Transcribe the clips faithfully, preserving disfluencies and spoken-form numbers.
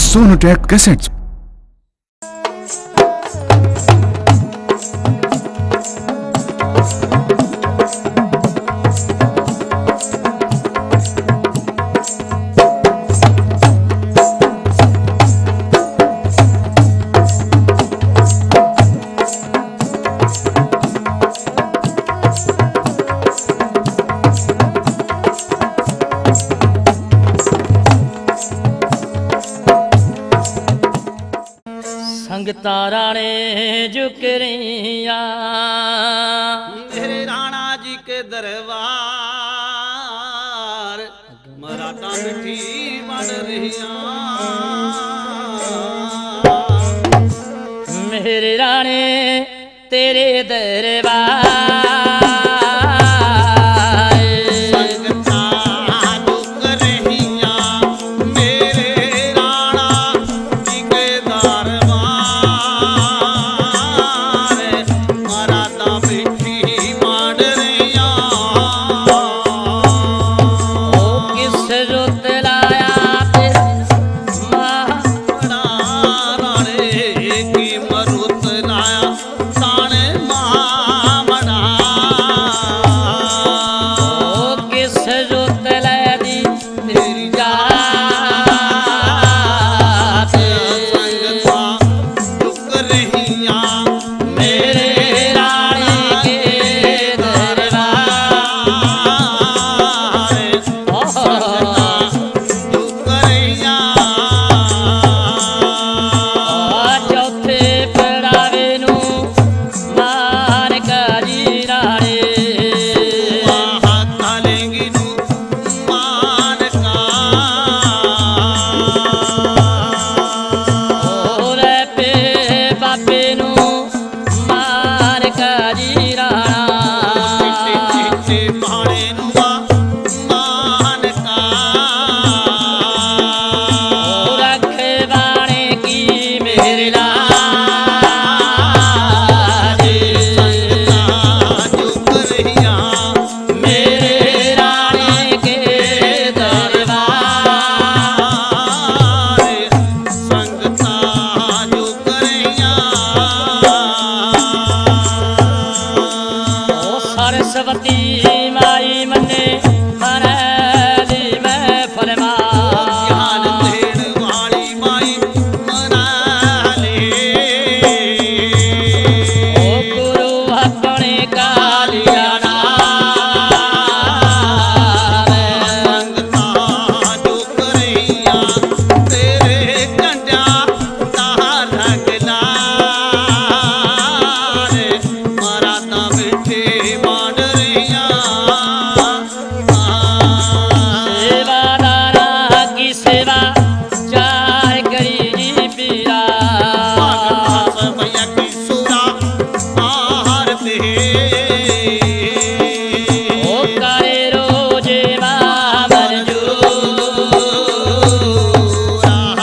Sonotech Cassettes। संगतां राणे झुक रहियां। मेरे राणा जी के दरबार, मराठा मिठी बन रहियां। मेरे राणे तेरे दरबार। संगतां झुक रहियां, मेरे राणा जी के दरबार, मराठा मिठी मांड रहियां। ओ किस रुत लाया ते मां बड़ा राणे की मरुत लाया। ताने मामड़ा। ओ किस रुत लै दी तेरी जात। संगतां झुक रहियां मेरे राणे के दरबार। ओ संगतां झुक रहियां। ओ चौथे पड़ावे नू मानका जी राणे। वाह कालेंगी नू मानका। और पे बापे नू मानका जी राणा। चिट्टे चिट्टे भाणे नू मानका। रख बाणे की मेरे लाज। संगतां झुक रहियां मेरे राणे के दरबार। संगतां झुक रहियां। ओ सरस्वती माई मन्ने मना ली महफल मां। ज्ञान देण वाली माई मना ले। ओ गुरु अपने कालिया नाल। संगतां झुक रहियां तेरे कंडियां दा रंग लाल। मराठा मिठी मांड रहियां। सेवादारा की सेवा चार करी जी पीरा। भगत भैया की सुरा आरती। ओ करे रोजे मामर जो।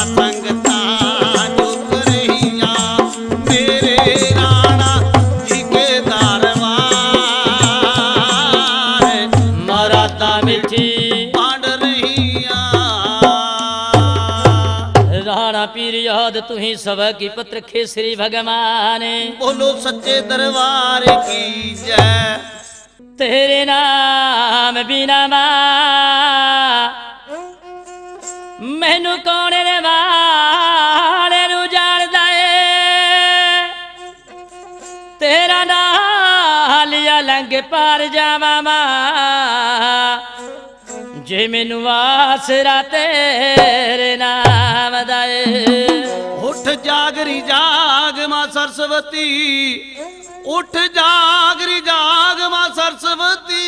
संगतां झुक रहियां मेरे राणा जी के दरबार। मराठा मिठी मांड रहियां। राणा पीर याद तू ही सब की पत्र खेसरी भगवान। बोलो सच्चे दरबार की जय। तेरे नाम बिना मां मैनू कौन रे माले नू जानदा ए। तेरा नाम लिया लंघ पार जावां मां, जे मैनू आसरा तेरे नाम दा ए। उठ जाग री जाग मां सरस्वती, उठ जाग री जाग मां सरस्वती,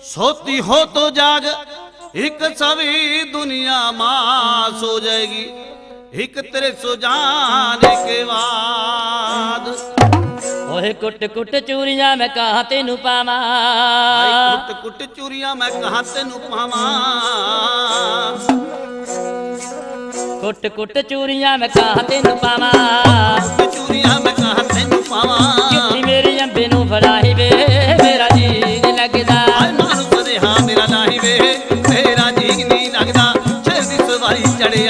सोती हो तो जाग, एक सवी दुनिया मां सो जाएगी, एक तेरे सो जाने के बाद। ओए कुट कुट चूरियां मैं कहाँ तेनू पावां। हाय कुट कुट चूरियां मैं कहाँ तेनू पावां। कुट कुट चूरियां मैं कहाँ तेनू पावां। कुट चूरियां मैं कहाँ तेनू पावां। कित्थी मेरी अंबे नू फड़ाई वे, मेरा जी नहीं लगदा। हाय मानू सदेहा मेरा नाही वे, मेरा जी नहीं लगदा। शेर दी सवारी चढ़े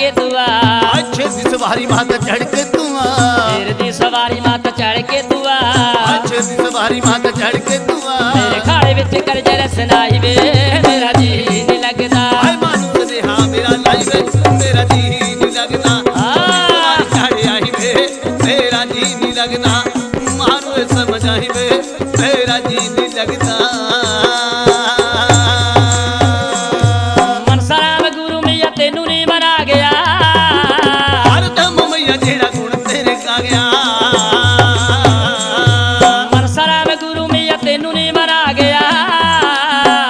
के दुआ। अच्छे दी सवारी माता चढ़ के दुआ। शेर दी सवारी माता चढ़ के दुआ। अच्छे दी सवारी माता चढ़ के दुआ। मेरे खाड़े विच कर जरस नाई वे, मेरा जी नहीं लगदा। हाय मानू ने हाँ मेरा लाई वे, मेरा जी नहीं लगदा। हाँ। सवारी चढ़ आई वे, मेरा जी नहीं लगदा। मानू समझ आई वे, मेरा जी नहीं लगदा। मनसा राम गुरु मैया तेनू नहीं मना गया। हरदम मैया जेड़ा गुण तेरे का गया। मनसा राम गुरु मैया तेनू नहीं मना गया।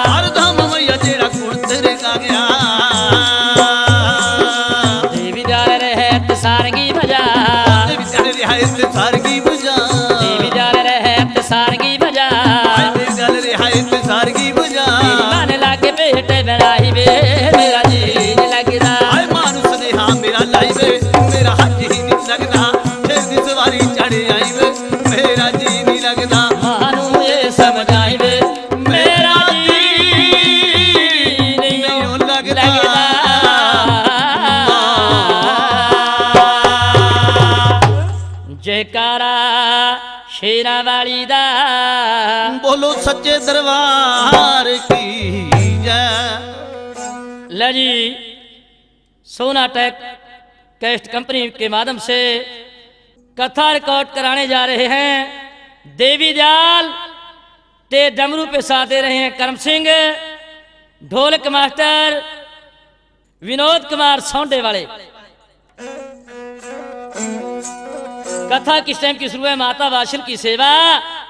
हरदम मैया जेड़ा गुण तेरे का गया। देवी जाल रहे ते सारंगी बजा। देवी जाल रहे ते सारंगी बजा। देवी जाल रहे ते सारंगी बजा। हाय देवी जाल रहे ते सारंगी बजा। मन लागे पेट बनाई वे, मेरा जी नहीं लगदा। हाय मानू ने हाँ मेरा लाई वे, मेरा हाथ ही नहीं लगदा। शेर दी सवारी चढ़ आई वे, मेरा जी नहीं लगदा। मानू ये समझ आई वे, मेरा जी नहीं लगदा। जयकारा शेरा वाली दा। बोलो सच्चे दरबार की जय। लो जी, सोनाटेक कैसेट कंपनी के माध्यम से कथा रिकॉर्ड कराने जा रहे हैं। देवी दयाल ते डमरू पे साथ दे रहे हैं करम सिंह, ढोलक मास्टर विनोद कुमार सौंडे वाले। कथा किस टाइम की शुरू है? माता वाशल की सेवा।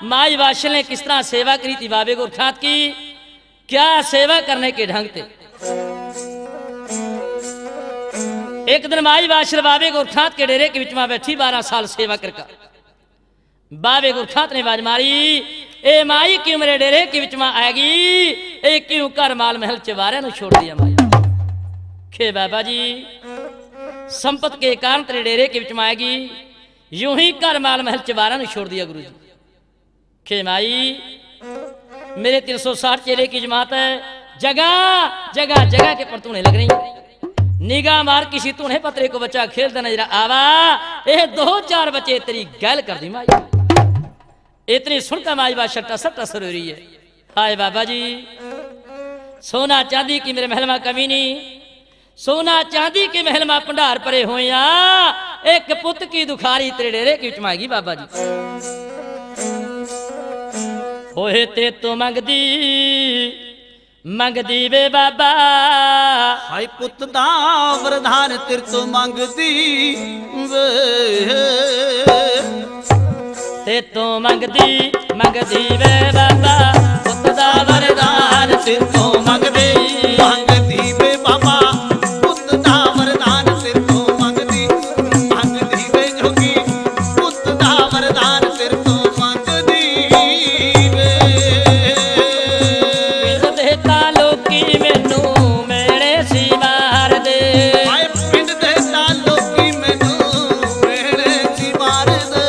माई वाशल ने किस तरह सेवा करी थी बाबे गोरखनाथ की, क्या सेवा करने के ढंग थे? एक दिन माई वाशल बाबे गोरखनाथ के डेरे के बीच में बैठी, बारह साल सेवा करके बाबे गोरखनाथ ने आवाज मारी, "ए माई, क्यों मेरे डेरे के बीच में आएगी? ए क्यों घर माल महल चबारे नु छोड़ दिया माई?" खे बाबा जी, संपत के कारण तेरे डेरे के बीच में आएगी, यूं ही घर माल महल चबारे नु छोड़ दिया गुरु जी। खे माई, मेरे तीन सौ साठ चेले की जमात है, जगह जगह जगह के परतूने लग रही। निगाह मार किसी तूने पतरे को बच्चा खेलता नजर आवा, ए दो चार बच्चे तेरी गैल कर दी माई। इतनी सुनकर माई बात सट्टा सट्टा सर हो रही है। हाय बाबा जी, सोना चांदी की मेरे महल में कमी नहीं, सोना चांदी के महल में भंडार भरे होया, एक पुत की दुखारी तेरे डेरे की बीच में आएगी बाबा जी। होए ते तो मंगदी, मंगदी वे बाबा। हाय पुत दा वरदान तेरे तो मंगदी वे। ते तो मंगदी, मंगदी वे बाबा, पुत दा वरदान सिर तो मंगदी। मंगदी वे बाबा, पुत दा वरदान सिर तो मंगदी। मंगदी वे जोगी, पुत दा वरदान सिर तो मंगदी वे। देता लोकी मैनू मेरे सी मार दे। हाय पिंड देता लोकी मैनू मेरे सी मार दे।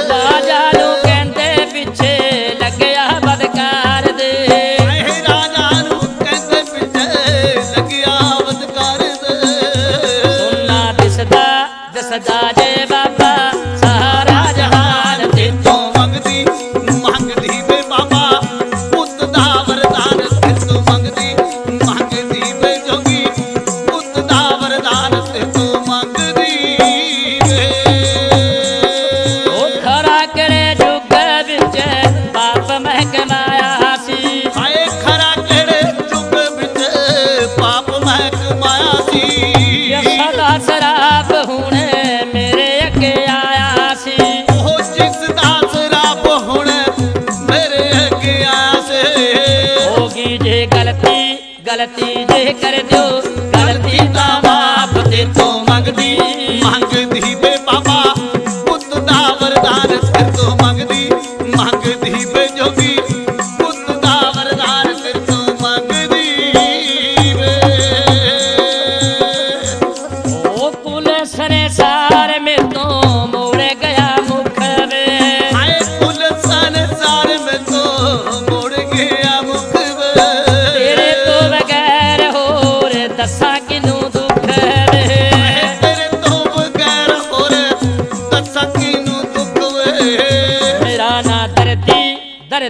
राजा नु कहते पीछे लग्या बदका।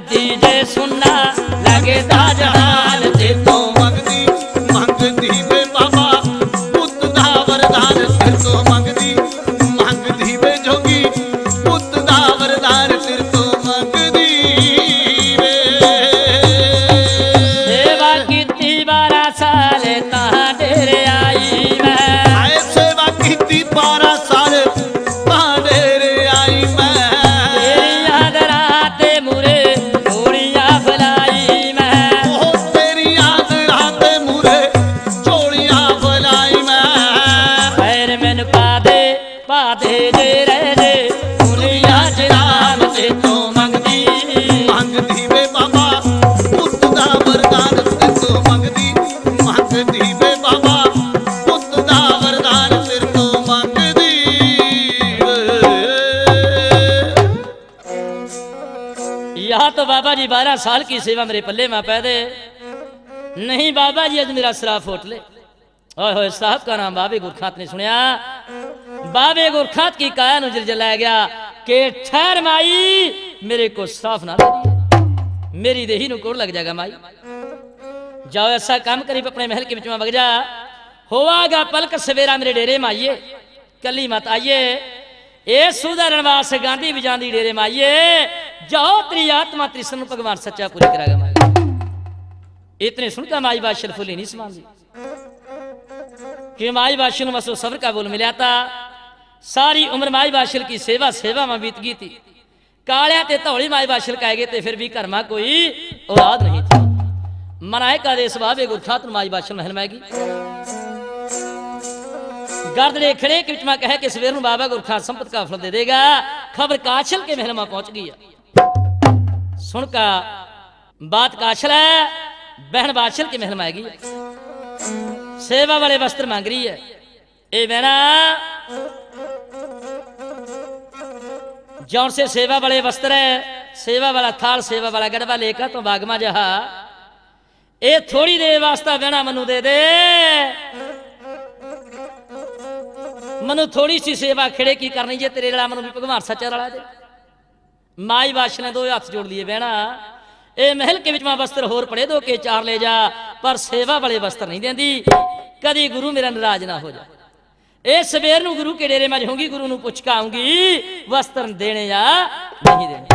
दीजे सुन्ना लगदा जहान ते तो मंगदी, मंगदी वे बाबा पुत दा वरदान ते तो मंगदी, मंगदी वे जोगी पुत दा वरदान ते तो मंगदी वे। सेवा कीती बारह साल तां डेरे आई मैं। आए सेवा कीती बारह साल तां डेरे आई मैं। तेरी याद रात मुरे झोलियां फैलाई मैं। ओ तेरी याद रात मुरे झोलियां फैलाई मैं। खैर मैनू पा दे, पा दे जे रह जे दुनिया च नाम ते तो मंगदी। मंगदी वे बाबा पुत दा वरदान ते तो मंगदी, मंगदी वे बाबा पुत दा वरदान ते तो मंगदी। या तो बाबा जी बारह साल की सेवा मेरे पल्ले में पै दे। नहीं बाबा जी, आज मेरा श्राप फोट ले। ओए होए, साहब का नाम बाबे गुरखात ने सुनया। बाबे गुरखात की काया नु जलजलाया गया के ठहर माई, मेरे को श्राप ना दे दिए, मेरी देही नु कोड़ लग जाएगा माई। जाओ ऐसा काम करी, अपने महल के बीच में वग जा। होवागा पलक सवेरा मेरे डेरे में आइए, कली मत आइए। ए सुधा रणवास गांधी बजांदी डेरे में आइए, जाओ तेरी आत्मा तेरी सन भगवान सच्चा पूरी करागा माई। इतने सुनकर माई बादशाह फूली नहीं समांदी। कि माई बादशाह ने बस वो सब्र का बोल मिला था। सारी उम्र माई बादशाह की सेवा, सेवा में बीत गई थी। कालिया ते धौली माई बादशाह कह गए थे, फिर भी घर में कोई औलाद नहीं थी। मनाए का देश भावे गुरखात माई बादशाह महल में गई। गर्दड़े खड़े के बीच में कहे कि सवेर में बाबा गुरखात संपत का फल दे देगा। खबर काछल के महल में पहुंच गई है। सुन का बात काछल है, बहन बादशाह के महल में आ गई है। सेवा वाले वस्त्र मांग रही है। ए बहना, जौन से सेवा वाले वस्त्र है, सेवा वाला थाल, सेवा वाला गड़वा लेकर तो बाग में जहा। ए थोड़ी देर वास्ता बहना मनु दे दे, मनु थोड़ी सी सेवा खड़े की करनी जे तेरे रला मनु भी भगवान सच्चा रला दे। माई बादशाह ने दो हाथ जोड़ लिए, बहना, ए महल के बीच में वस्त्र होर पड़े दो के चार ले जा, पर सेवा वाले वस्त्र नहीं देंदी। कदी गुरु मेरा नाराज ना हो जा। ए सवेर नु गुरु के डेरे में जाऊंगी, गुरु नु पूछ के आऊंगी, वस्त्र देने या नहीं देने।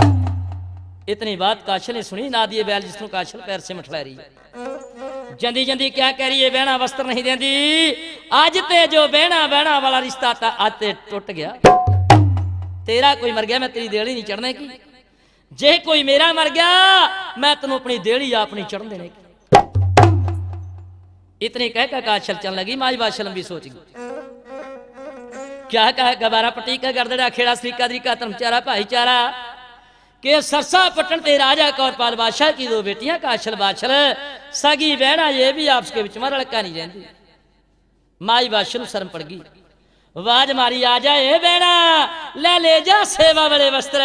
इतनी बात काछल ने सुनी, ना दिए बैल जिसनु काछल पैर से मठला रही है। जंदी जंदी क्या कह रही है, बहना वस्त्र नहीं देंदी। आज ते जो बहना, बहना वाला रिश्ता था, आज ते टूट गया। तेरा कोई मर गया, मैं तेरी देली नहीं चढ़ने की। जे कोई मेरा मर गया, मैं तेनू अपनी देली आप नहीं चढ़न देने की। इतनी कह कह काछल चल लगी, माई बादशाह लंबी सोच गई। क्या कह गबारा पट्टी का गर्दड़ा खेड़ा, श्रीका द्रीका धर्मचारा भाईचारा। के सरसा पटन ते राजा कौरपाल बादशाह की दो बेटियां काछल बाछल, सगी बहना, ये भी आपस के बीच में रलका नहीं रहती। माई बादशाह नू शर्म पड़ गई। आवाज मारी, आ जा ए बहना, ले ले जा सेवा वाले वस्त्र।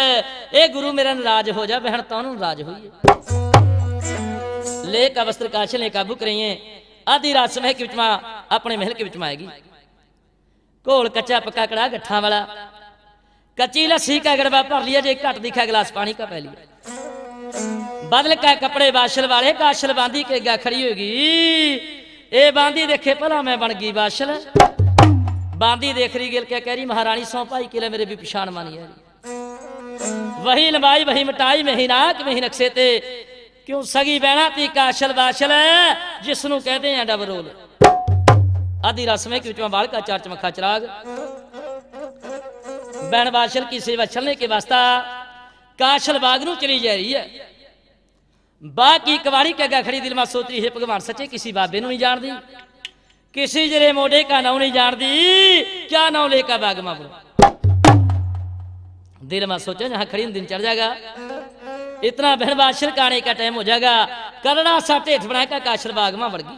ए गुरु मेरा नाराज हो जा, बहन तौन नाराज हुई है। लेकर वस्त्र काछल ने काबू करिए। आधी रात समय के बीच में अपने महल के बीच में आएगी। घोल कच्चा पक्का कड़ा गट्ठा वाला, कच्ची लस्सी का गड़वा भर लिया, जे घट दिखा गिलास पानी का पै लिया। बदल का कपड़े बादशाह वाले, काछल बांदी के अग्गे खड़ी होगी। ए बांदी देखे भला मैं बन गई बादशाह। बांदी देख रही गेल के कह रही, महारानी सौं पाई के लिए मेरे भी पिछाण मानी है। वही लंबाई वही मोटाई, में ही नाक में ही नक्शे ते। क्यों सगी बहना ती काछल बाछल है, जिसनू कहते हैं डबरोल। आधी रात समय के बीच में बाल का चार चमखा चिराग। बहन बाछल की सेवा छलने के वास्ता काछल बाग नू चली जा रही है। बाग की कवाड़ी के अग्गे खड़ी दिल में सोच रही है, भगवान सच्चे किसी बाबे नू नहीं जान दी। किसी जरे मोडे का नाम नहीं जानती, क्या नाम लेकर बाग में बोलो। दिल में सोचो, यहाँ खड़ी दिन चढ़ जाएगा। इतना बहन बाछल का आने का टाइम हो जाएगा। करड़ा सा टेठ बनाए का काछल बाग में बढ़ गई।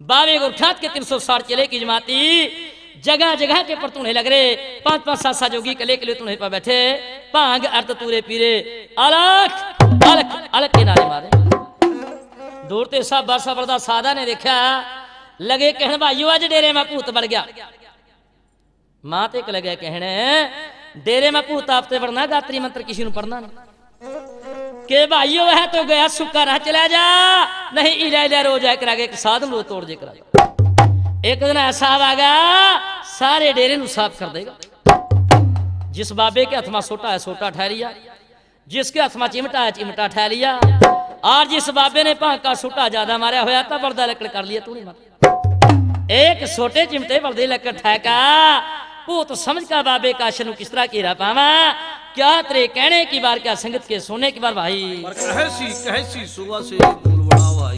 बावे गुरखात के तीन सौ साठ चेले की जमाती जगह जगह के परतूने लग रहे। पांच पांच सात सात जोगी कले कले तूने पर बैठे। भांग अर्थ तूरे पीरे। अलख अलख अलख के नारे मारे। दूर ते साबर साबर दा सादा ने देखा, लगे कहण, भाईओ, आज डेरे में भूत बढ़ गया। मां ते एक लगे कहण, डेरे में भूत आप ते बढ़ना, गात्री मंत्र किसी नू पढ़ना नहीं। के भाइयों, वह तो गया सुक्का रहा, चला जा, नहीं इला इला रो जाया करांगे, एक साधन रो तोड़ जे करांगे। एक दिन ऐसा आवेगा, सारे डेरे नु साफ कर देगा। जिस बाबे के हाथ में सोटा है, सोटा ठहरिया, जिसके हाथ में चिमटा है, चिमटा ठहरिया, और जिस बाबे ने भांग का सोटा ज्यादा मारा होया, तो बड़दा लकड़ कर लिया, तू नहीं मार। एक छोटे चिमटे बलदे लकड़ ठहका, भूत समझ का बाबे काशल नु किस तरह घेरा पावा। क्या तेरे कहने की बार, क्या संगत के सोने की बार भाई। पर कहसी, कहसी सुबह से बोल बड़ा भाई।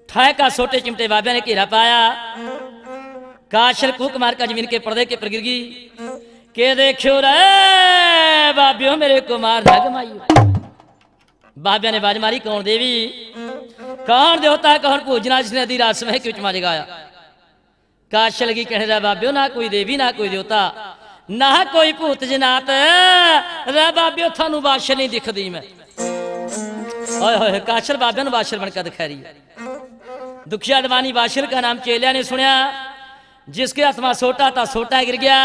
ठहका छोटे चिमटे बाबे ने घेरा पाया। काशल कूक मार का जमीन के पर्दे के पर गिर गई। के देखियो रे बाबियो, मेरे को मार न गमाइयो। बाबे ने बाज मारी, कौन देवी, कौन देवता, कौन पूजना, जिसने आधी रात समय क्यों चमा जगाया? काशल की कहने रे बाबियो, ना कोई देवी, ना कोई देवता, ना कोई भूत जनात। रे बाबियो, थानू बाशल नहीं दिखदी मैं। ओए होए, काशल बाबिया ने बाशल बनकर दिखा रही है। दुखिया दवानी बाशल का नाम चेलिया ने सुनया। जिसके हाथ में सोटा था, सोटा गिर गया।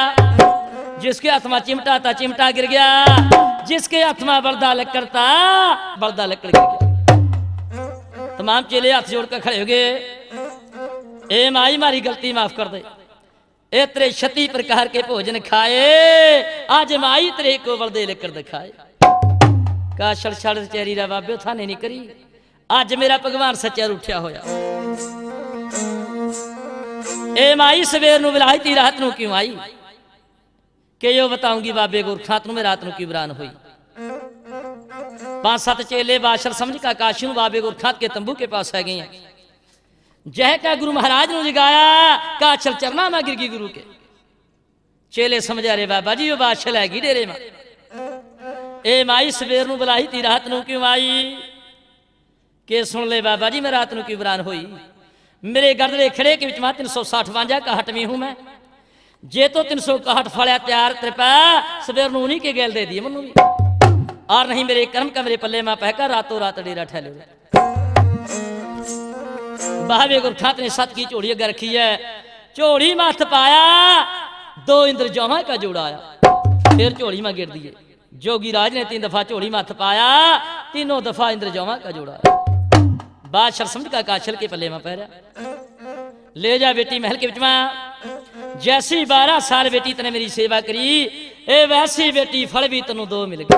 जिसके हाथ में चिमटा था, चिमटा गिर गया। जिसके हाथ में बलदा लकड़ था, बलदा लकड़ गिर गया। तमाम चेले हाथ जोड़कर खड़े हो गए। ए माई, मारी गलती माफ कर दे। ए तेरे छत्ती प्रकार के भोजन खाए, आज माई तेरे को बलदे लेकर दिखाए। काशल छड़ चेरी रा बाबे थाने नहीं करी, आज मेरा भगवान सच्चा रूठा होया। ए माई, सवेर नू बुलाई थी, रात नू क्यों आई? के यो बताऊंगी बाबे गोरखनाथ नू, मैं रात नू क्यों बरान हुई। पांच सात चेले बाशल समझ का काशी नू बाबे गोरखनाथ के तंबू के पास आ गए हैं। जह का गुरु महाराज नु जगाया, काछल चरना में गिरगी गुरु के। चेले समझा, रे बाबा जी, यो बाछल हैगी डेरे में। ए माई, सवेर नु बुलाई थी, रात नु क्यों आई? के सुन ले बाबा जी, मैं रात नु क्यों बरान होई? मेरे गर्दले खड़े के बीच में तीन सौ साठ बांजा का हटमी हूं मैं। जे तो तीन सौ काहट फाड़ा तैयार तेरे पे, सवेर नु उन्हीं के गैल दे दिए मन्नू भी। और नहीं मेरे कर्म का मेरे पल्ले में पहका, रातों रात डेरा ठहले। बाबे गुरु ठात ने सत की झोली अगर रखी है, झोली में हथ पाया, दो इंद्र जौहां का जोड़ा आया, फिर झोली में गिर दिए। जोगी राज ने तीन दफा झोली में हथ पाया, तीनों दफा इंद्र जौहां का जोड़ा आया। बादशाह समझ का काछल के पल्ले में पहरा। ले जा बेटी महल के बिच में। जैसी बारह साल बेटी तने मेरी सेवा करी, ए वैसी बेटी फल भी तन्नू दो मिल गए।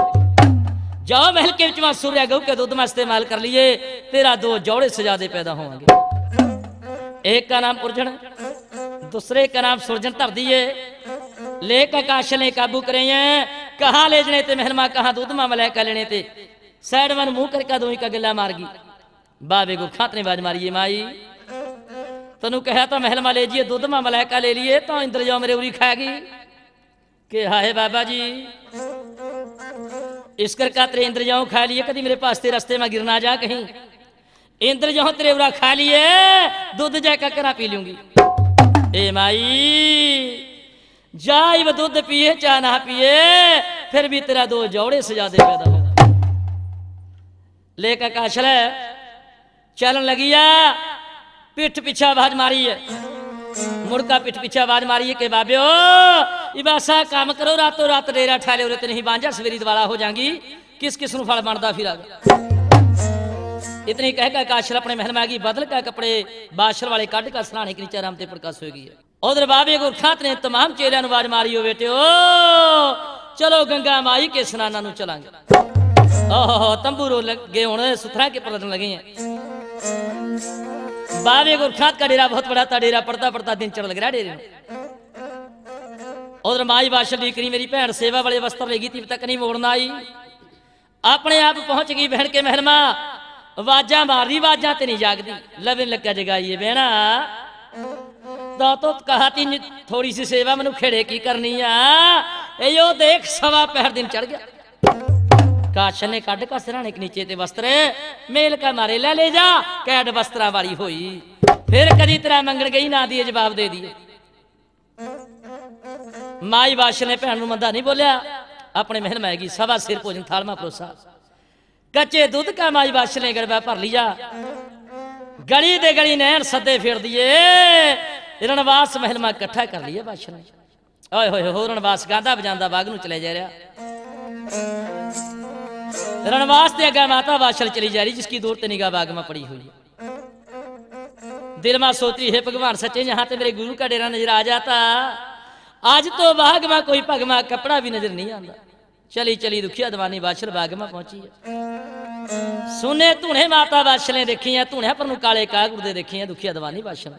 जाओ महल के बिच में सूर्या गऊ के दूध में इस्तेमाल कर लिए, तेरा दो जोड़े से ज्यादा पैदा होंगे। एक का नाम उर्जन, दूसरे का नाम सुरजन धर दिए। लेकर काछल ने काबू करे हैं, कहाँ ले जने ते महल में, कहाँ दूध में मिला के लेने ते। साइड में मुंह करके दोई का गला मार गई। बाबे गुरु ठात ने बाज मारी, ए माई, तन्नू कहा था महल में ले जिए, दूध में मिला के ले लिए, तो इंद्र जौ मेरे उरी खा गई। के हाय बाबा जी, इस करका तेरे इंद्र जौ खा लिए, कदी मेरे पास तेरे रास्ते में गिरना जा कहीं। इंद्र जौ तेरे उरा खा लिए, दूध जाए का करा पी लूंगी। ए माई, जा इब दूध पिए चाहे ना पिए, फिर भी तेरा दो जोड़े से ज्यादा पैदा हो। लेकर काछल चलन लगी है, पीठ पीछे आवाज मारी है, मुड़का पीठ पीछे आवाज मारी है के बाब्यो, इब ऐसा काम करो, रातों रात डेरा ठहले, उरे ते नहीं बांझा सवेरी दिवाला हो जाएंगी, किस किस नु फल बनदा फिर आवे। इतनी कह के काछल अपने महल में आ गई, बदल के कपड़े बाछल वाले काट का सराहने के नीचे आराम ते प्रकाश हो गई है। उधर बाबे गुरु ठात ने तमाम चेलियां नु आवाज मारी, ओ बेटे ओ, चलो गंगा माई के स्नाना नु चलांगे। ओहो, तंबू रो लगे हुण सुथरा के पलटन लगे हैं। बाबे गुरु ठात का डेरा बहुत बड़ा था, डेरा पड़ता पड़ता दिन चढ़ लग रहा डेरे में। उधर माई बाछल डीकरी मेरी भैन सेवा वाले वस्त्र लेगी थी, तक नहीं मोड़ना आई। अपने आप पहुंच गई बहन के महल में, आवाजां मार रही, आवाजां ते नहीं जागदी। लवन लग्या जगाइए बहना, तो, तो कहा थी थोड़ी सी सेवा मनु खेड़े की करनी है। ए यो देख सवा पहर दिन चढ़ गया। काछल ने काट का सराहने के नीचे ते वस्त्र मेल का मारे ले, ले जा, कैड वस्त्रां वाली होई। फिर कदी तेरा मंगण गई ना दिए जवाब दे दिए। माई बाछल ने भैन नु मंदा नहीं बोलिया, अपने महल में आएगी, सवा सिर भोजन थाल में परोसा। कच्चे दूध का माई बाछल ने गड़बा भर लिया, गली दे गली नैन सदे फेर दिए, रणवास महल में इकट्ठा कर लिए बाछल ने। ओए होए हो, रणवास गांदा बजांदा बाग नु चले जा रहा। रणवास ते अग्गा माता बाछल चली जा रही, जिसकी दूर ते निगाह बाग में पड़ी हुई है। दिल में सोच रही, हे भगवान सच्चे, यहाँ ते मेरे गुरु का डेरा नजर आ जाता, आज तो बाग में कोई पग में कपड़ा भी नजर नहीं आता। चली चली दुखिया दवानी बाछल बाग में पहुंची है। सुने धूणे माता बाछलें देखी है, धूणे पर नु काले काग उड़दे देखी है दुखिया दवानी बाछल।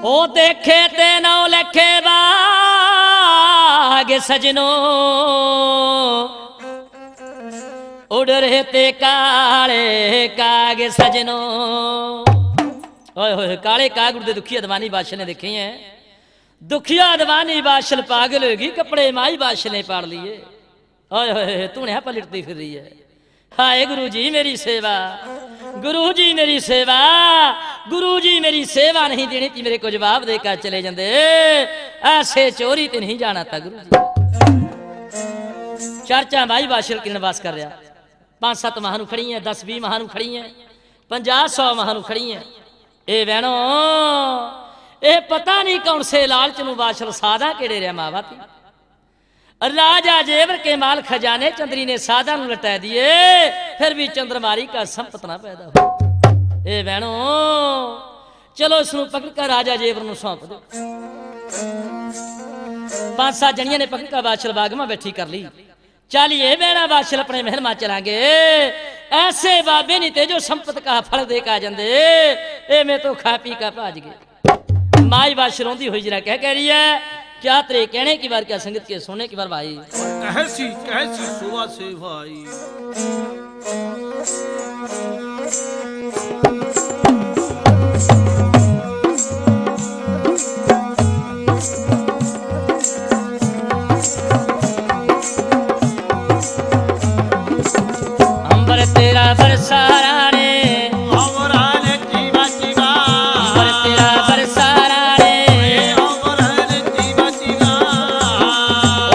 ओ देखे ते नौ लखे बाग सजनो, उड़ रहे ते काले काग सजनो। ओए होए, काले काग उड़दे दुखिया दवानी बाछलें देखे हैं। दुखिया दवानी बाछल पागल होगी, कपड़े माई बाछलें पाड़ लिए। ओए होए, धूणे पर लिटती फिर रही है। हाय गुरु जी मेरी सेवा, गुरु जी मेरी सेवा, गुरु जी मेरी सेवा नहीं देनी थी, मेरे को जवाब देकर चले जाते, ऐसे चोरी ते नहीं जाना था गुरु जी। चर्चा माई बाछल की रणवास कर रहा, पांच सात महानु खड़ी हैं, दस बीस महानु खड़ी हैं, पचास सौ महानु खड़ी हैं। ए बहनों, ए पता नहीं कौन से लालच नु बाछल सादा केड़े रहा मावा थी। राजा जेवर के माल खजाने चंद्री ने सादा नु लटा दिए, फिर भी चंद्रमारी का संपत ना पैदा हो। ए बहनों, चलो इसनु पकड़ कर राजा जेवर नु सौंप दो। पांच सात जनिया ने पकड़ कर बाछल बाग में बैठी कर ली। चालिए बहना बाछल अपने महल में चलांगे। ऐसे बाबे नहीं ते जो संपत का फल दे के आ जांदे। ए मैं तो खा पी का भाज गए। माई बाछल रोंदी हुई जरा कह कह रही है, क्या तेरे कहने की बार, क्या संगत के सोने की बार भाई। कैसी कैसी शोभा से भाई। अंबर तेरा बरसा राणे, अंबर तेरा बरसा राणे।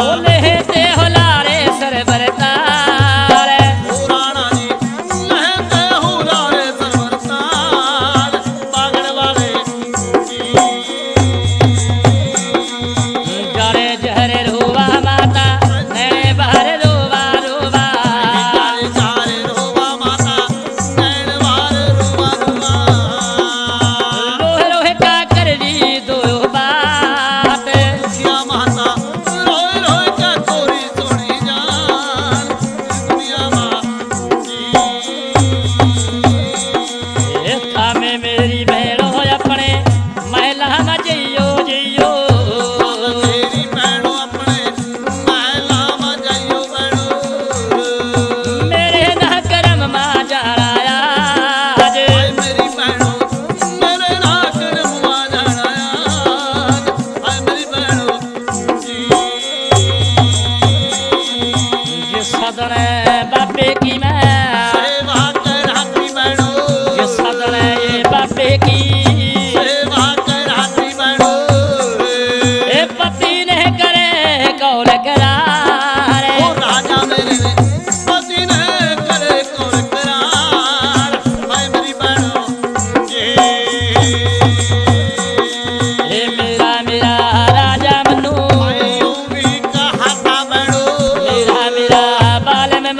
ओ लेते हो लारे सरबर तार। जाड़े जहर रोवा माता, नैण बहार रोवा रोवा। रोह रोह का कर ली दो बात। ए थामे मेरी बहन हो अपने महला में जइयो, जइयो। मेरी बहन हो अपने महला में जइयो, बहन। मेरे ना करम मा जाना आज। हाय मेरी बहन हो, मेरे ना करम मा जाना आज। हाय मेरी बहन हो, ये सदन बाबे की मैं सेवा कराती बहनों। ये सदन ये बाबे की सेवा कराती बहनों। ए पति ने करे कौन करार। ओ राजा मेरे ने पति ने करे कौन करार। हाय मेरी बहनों। हे मेरा, मेरा राजा मन्नू। यूं भी कहा था बहनों। मेरा, मेरा बाल में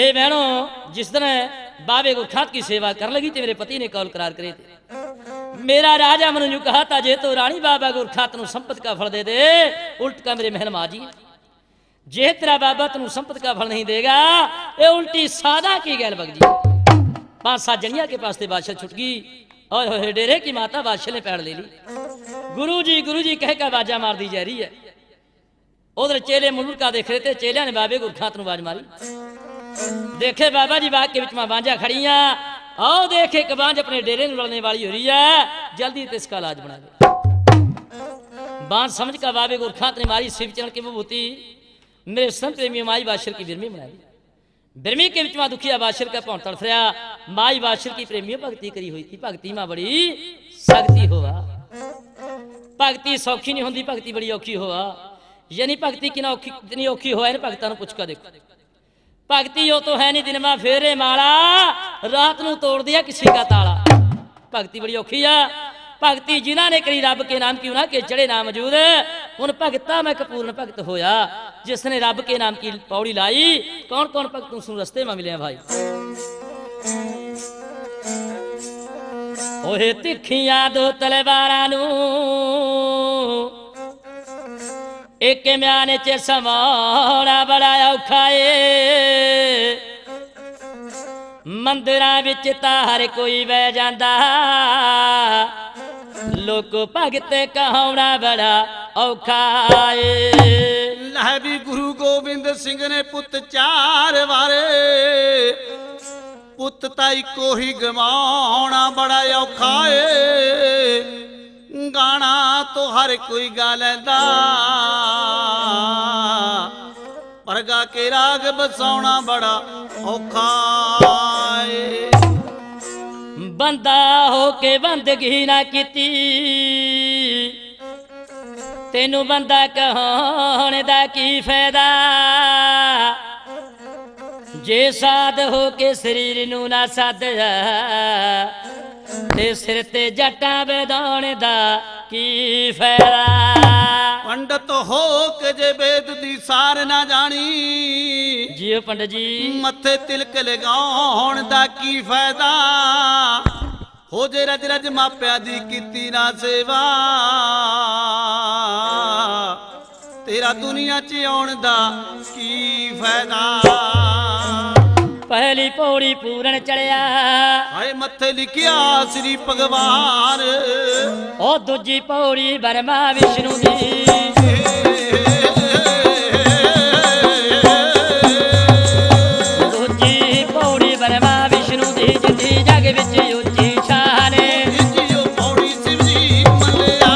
हे बहनों, जिस दिन बाबे गोरखनाथ की सेवा कर लगी थे, मेरे पति ने कौल करार करे थे। मेरा राजा मनु यूं कहा था, जे तो रानी बाबा गोरखनाथ नु संपत का फल दे दे, उल्ट का मेरे महल में आ जी। जे तेरा बाबा तनु संपत का फल नहीं देगा, ये उल्टी सादा की गैल बग जी। पांच सात जनिया के पास ते बादशाह छुट गई। और होए डेरे की माता बादशाह ने पैड़ ले ली। गुरु जी, गुरु जी कह के बाजा मार दी जा रही है। उधर चेले मुलुका देख रहे थे, चेलिया ने बाबे गोरखनाथ नु बाज मारी। देखे बाबा जी बाग के बीच में बांझा खड़ी हैं। आओ देख, एक बांझ अपने डेरे नु रलने वाली हो रही है, जल्दी तो इसका इलाज बना ले। बांझ समझ का बाबे गोरखनाथ ने मारी शिव चरण की विभूति। मेरे संत प्रेमी माई बादशाह की बिरमी बना दी। बिरमी के बीच में दुखिया बादशाह का भौन तड़फ रहा। माई बादशाह की प्रेमी भक्ति करी हुई थी, भक्ति में बड़ी शक्ति होवा। भक्ति सौखी नहीं होती, भक्ति बड़ी औखी होवा। यानी भक्ति किना औखी, कितनी औखी होवा, इन भक्तां नु पूछ कर देखो। भक्ति यो तो है नहीं दिन में फेरे माला, रात नु तोड़ दिया किसी का ताला। भक्ति बड़ी औखी है। भक्ति जिन्हां ने करी रब के नाम की, उन्हां के चढ़े नाम मौजूद। उन भगता में एक पूर्ण भगत होया, जिसने रब के नाम की पौड़ी लाई। कौन कौन भगत उस रस्ते में मिले हैं भाई? ओहे तिखियां दो तलवारां नू एक म्यान च समाना बड़ा औखा ए। मंदिरां विच तां हर कोई बह जांदा, लोक भगत कहाउणा बड़ा औखा ए। लह भी गुरु गोविंद सिंह ने पुत चार वारे, पुत तां इको ही गवाउणा बड़ा औखा ए। गाना तो हर कोई गा लेंदा, पर गा के राग बसाउणा बड़ा औखा ए। बंदा होके बंदगी ना कीती, तेनू बंदा कहाउण दा की फायदा? जे साध होके शरीर नू ना साधया, ते सिर ते जटां बधाउण दा की फायदा? पंडित होके जे वेद दी सार ना जानी, जियो पंडित जी। मत्थे तिलक लगाउण दा की फायदा? हो जे रज रज माप्या दी कीती ना सेवा, तेरा दुनिया च आउण दा की फायदा? पहली पौड़ी पूरण चढ़या। हाय मत्थे लिखिया श्री भगवान। ओ दूजी पौड़ी ब्रह्मा विष्णु दी। दूजी पौड़ी ब्रह्मा विष्णु दी, जिंदी जग विच ऊंची शान। तीजी पौड़ी शिव जी मल्लिया।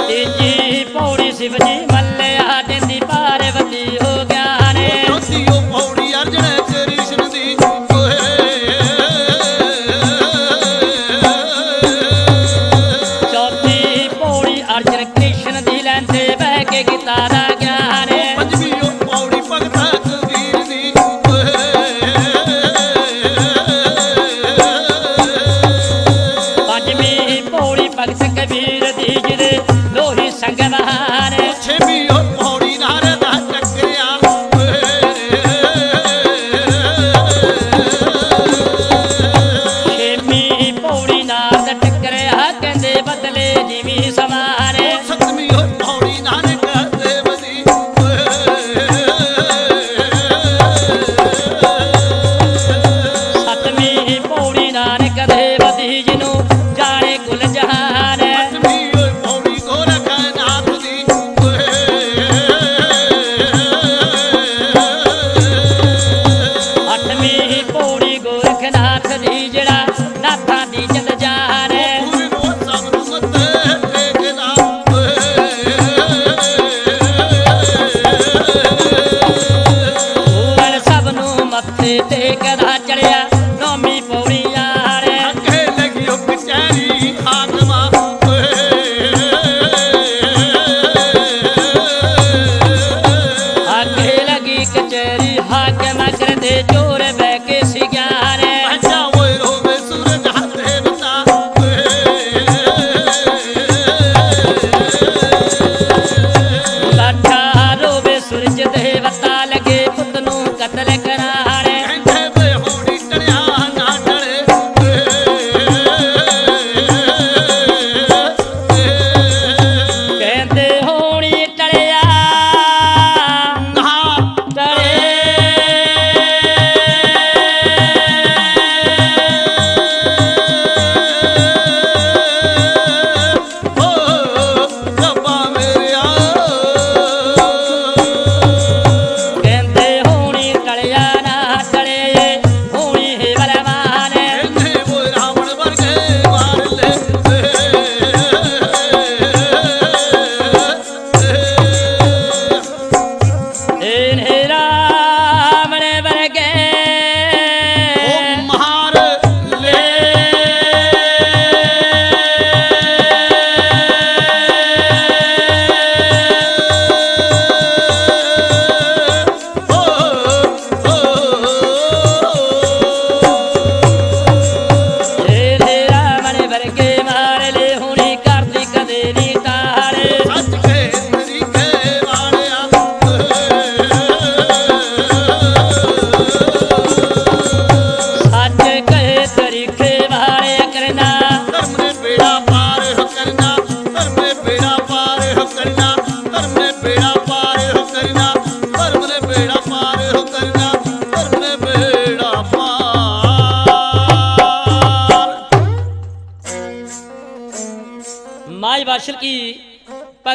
तीजी पौड़ी शिव जी मल्लिया, देंदी पार्वती हो ज्ञान। चौथी पौड़ी अर्जुन कृष्ण दी। चौथी पौड़ी अर्जुन कृष्ण दी, लैंदे बह के गीता दा ज्ञान। पंजवी पौड़ी भगता कबीर दी। पंजवी पौड़ी भगत कबीर दी, जिदे लोही संग महान। छेवीं पौड़ी नारद टकरिया। छेवीं पौड़ी नारद टकरिया, कहंदे बदले जिमी समान। सतवीं पौड़ी नानक देव दी। सतवीं पौड़ी नानक देव दी, जिनू जाने कुल जहान। अठवीं पौड़ी गोरखनाथ दी।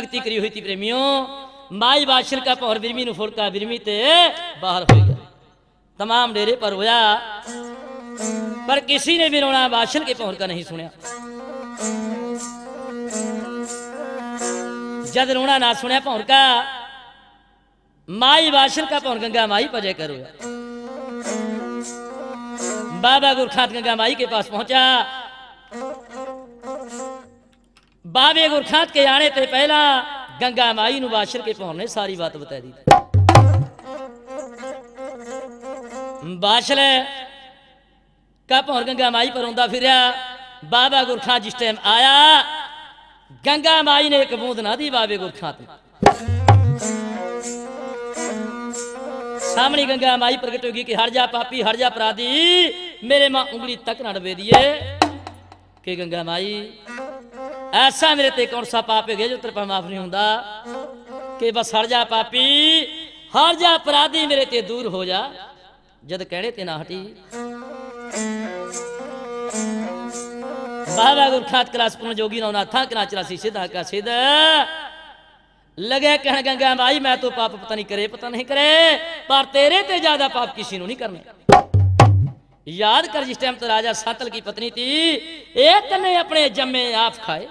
भक्ति करी हुई थी प्रेमियों। माई बाछल का भौर बिरमी नु फोड़का, बिरमी ते बाहर हो गया। तमाम डेरे पर रोया, पर किसी ने भी रोना बाछल के भौर का नहीं सुना। जद रोना ना सुना भौर का, माई बाछल का भौर गंगा माई पर जाकर रोया। बाबा गुरखात गंगा माई के पास पहुंचा। बाबे गुरखात के आने ते पहला गंगा माई नु बाछल के भौर ने सारी बात बता दी। बाछल का भौर गंगा माई पर रोंदा फिरया। बाबा गुरखात जिस टाइम आया, गंगा माई ने एक बूंद ना दी बाबे गुरखात ने। सामने गंगा माई प्रगट होगी कि हट जा पापी, हट जा अपराधी, मेरे माँ उंगली तक ना डबे दिए। कि गंगा माई, ऐसा मेरे ते कौन सा पाप है जो तेरे पे माफ नहीं होंदा? कि बस हट जा पापी, हट जा अपराधी, मेरे ते दूर हो जा। जद कहने ते ना हटी। बाबा गुरखात क्लास पूर्ण जोगी ना होना था, कना चला सी सीधा का सीधा। लगे कहन गंगा माई, मैं तो पाप पता नहीं करे, पता नहीं करे, पर तेरे ते ज्यादा पाप किसी ने नहीं करने। याद कर, जिस टाइम तो राजा सातल की पत्नी थी, एक ने अपने जम्मे आप खाए,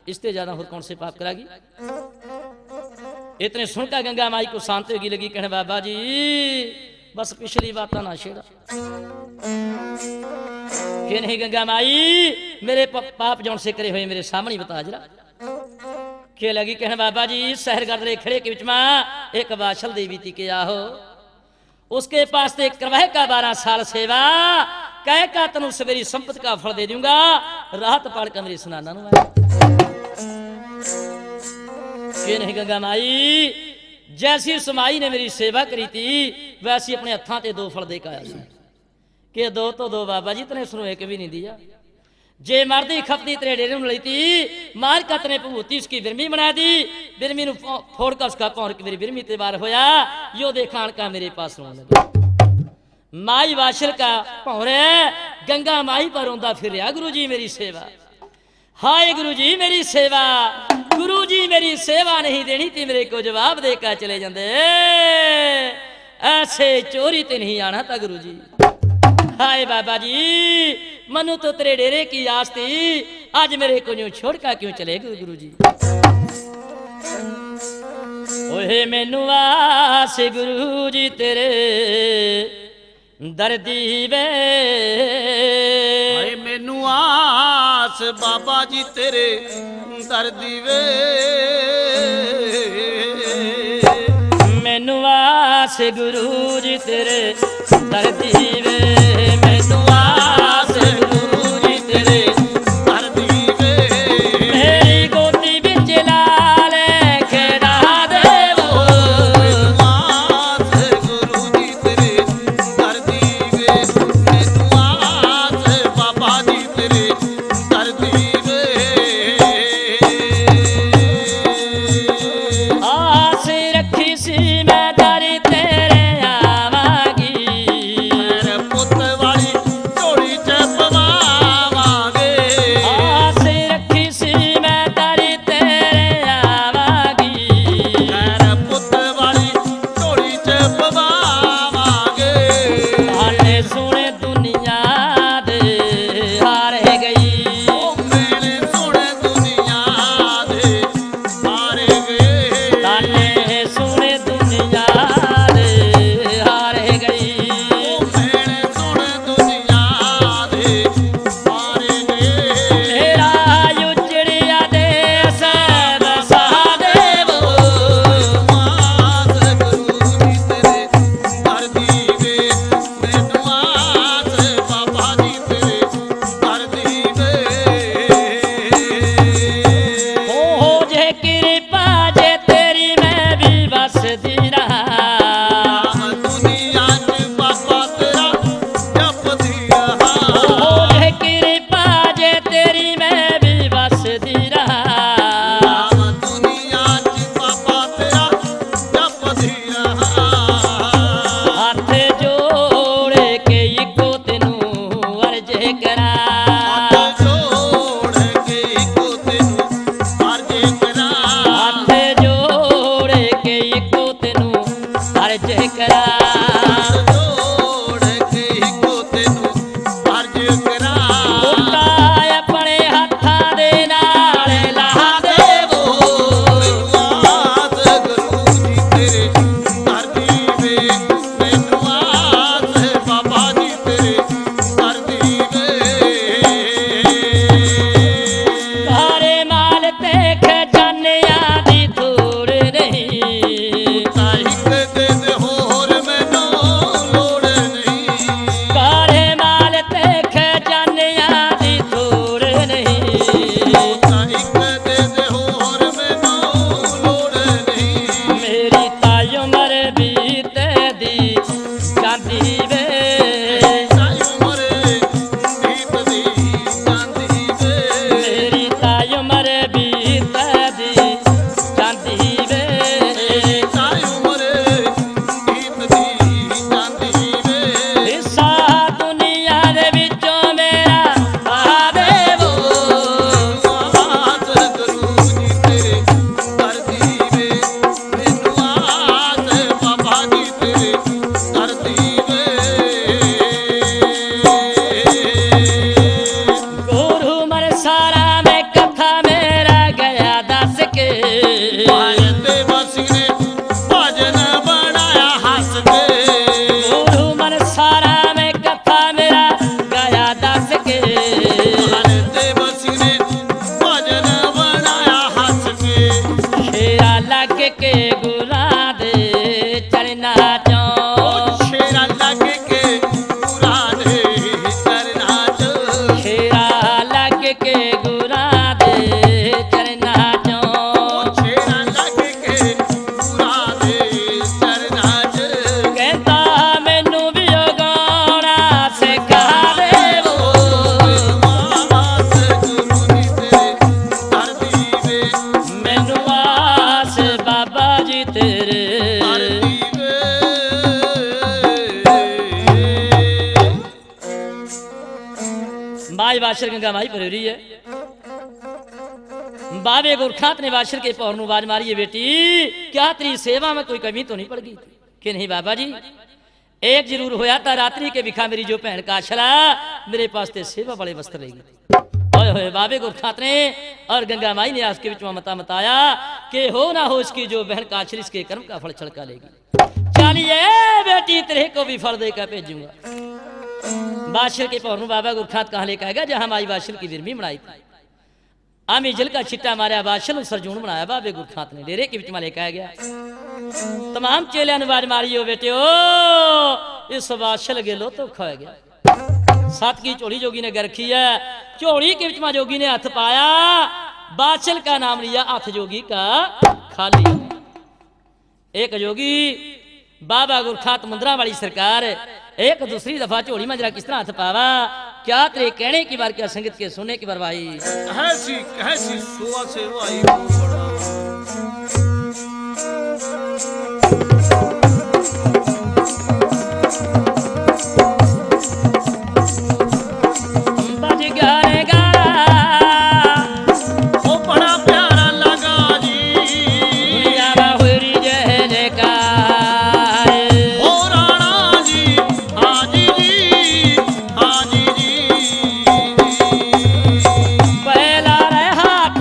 इससे ज्यादा और कौन से पाप करागी? इतने सुनकर गंगा माई को शांत होगी, लगी कहने, बाबा जी, बस पिछली बात ना छेड़ा। के नहीं गंगा माई, मेरे प-, पाप जौन से करे हुए मेरे सामने बता जरा। के लगी कहने, बाबा जी, शहर गढ़ रे खड़े के बीच में एक बाछल देवी थी के आहो, उसके पास ते करवाए का बारह साल सेवा, कह का तनु सवेरी संपत्ति का फल दे दूंगा, रात पाड़ का मेरी सुनाना नु है। के नहीं गंगा माई, जैसी उस माई ने मेरी सेवा करी थी, वैसी अपने हत्थां ते दो फल दे के आया सी। के दो तो दो बाबा जी, तने उसने एक भी नहीं दिया। जे मरदी खपदी तेरे डेरे में लई थी, मार का तने भभूति उसकी बिरमी बना दी, बिरमी नु फो-, फोड़ का उसका पौर के मेरी बिरमी ते बार होया, यो देखान का मेरे पास रोने लगे। माई बाछल का भौर है, गंगा माई पर रोंदा फिर रहा, गुरु जी मेरी सेवा। हाय गुरु जी मेरी सेवा, गुरु जी मेरी सेवा नहीं देनी थी, मेरे को जवाब देकर चले जाते। ऐसे चोरी ते नहीं आना था गुरु जी। हाय बाबा जी, मनु तो तेरे डेरे की आस थी, आज मेरे को यूं छोड़ का क्यों चले गए गुरु जी? ओहे मैनू आस गुरु जी तेरे दर दी वे। हाय मैनू आस बाबा जी तेरे दर दी वे। मैनू आस गुरु जी तेरे दर दी वे। मैनू आस गुरु जी तेरे दर दी वे। मेरी गोदी बिच लाल खेड़ा देवो। मैनू आस गुरु जी तेरे दर दी वे। मैनू आस बाबा जी तेरे दर दी वे। आस रखी सी मैं दर तेरे आवांगी। मेरे पुत लग के गुरां दे चरना चो। ओ शेरा लग के गुरां दे चरना चो। शेरा लग के गुरां दे चरना चो। ओ शेरा लग के गुरां दे चरना चो। कहता मैनू भी ओ गाना सिखा दे वो। मैनू आस बाबा जी तेरे। माई बाछल गंगा माई भरोरी है। बाबे गुरखात ने बाछल के पौर नू आवाज मारी है, बेटी, क्या तेरी सेवा में कोई कमी तो नहीं पड़ गई? कि नहीं बाबा जी, एक जरूर होया था, रात्रि के बिखा मेरी जो भैन काछला मेरे पास ते सेवा वाले वस्त्र लेगी। होए होए बाबे गुरखात ने और गंगा माई ने आस के बिच में मता मताया कि हो ना हो इसकी जो बहन काछली इसके कर्म का फल छलका लेगी। चालिए बेटी, तेरे को भी फल देकर भेजूंगा। बाछल के पौर नू बाबा गुरखात कहाँ लेकर आ गया, जहां माई बाछल की विरमी बनाई थी। आमी जल का छिट्टा मारया, बाछल सरजून बनाया, बाबे गुरखात ने डेरे के बिच में लेकर आ गया। तमाम चेलियां ने आवाज मारी, ओ बेटियो, इस बाछल गेलो तो खो गया। सात की झोली जोगी ने घर रखी है, झोली के बिच में जोगी ने हाथ पाया, बाछल का नाम लिया, हाथ जोगी का खाली। एक जोगी बाबा गुरखात मुंदरा वाली सरकार, एक दूसरी दफा झोली में जरा किस तरह हाथ पावा, क्या तेरे कहने की बार क्या संगत के सुनने की बार भाई? कहसी कहसी सुआ से वाई। बज गया रे गाना। ओ बड़ा प्यारा लगा जी। दुनिया में हुई जय जयकार। ओ राणा जी, हाजी जी, हाजी जी। पहला रे हाथ।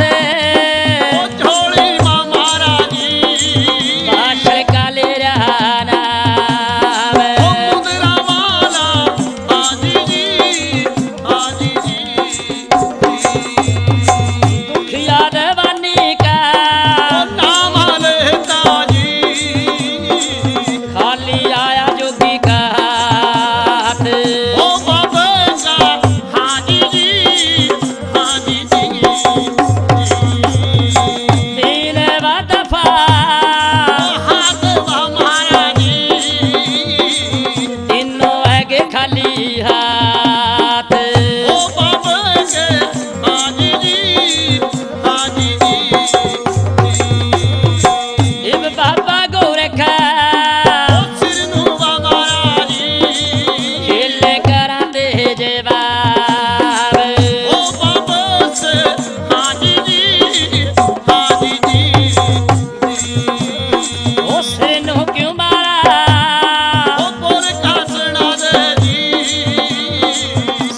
ओ झोली माँ महाराज जी। बाछल का ले रहा नाम। ओ मुंदरा वाला, हाजी जी, हाजी जी। दुखिया दवानी का। ओ नाम लेता जी। खाली आया जोगी का हाथ। ओ बाबे का, हाजी जी, हाजी जी। तीन दफा। ओ हाथ हमारा जी। तीनों है के खाली हाथ। ओ बाबे के, हाजी जी, हाजी जी। इब बाबा गोरखा। ओ सिर नू बाबा जी। खेल करा दे जवाब। ओ बाबा से, हाजी जी, हाजी जी। ओ सिर नू क्यों मारा? ओ बोल का सुना दे जी।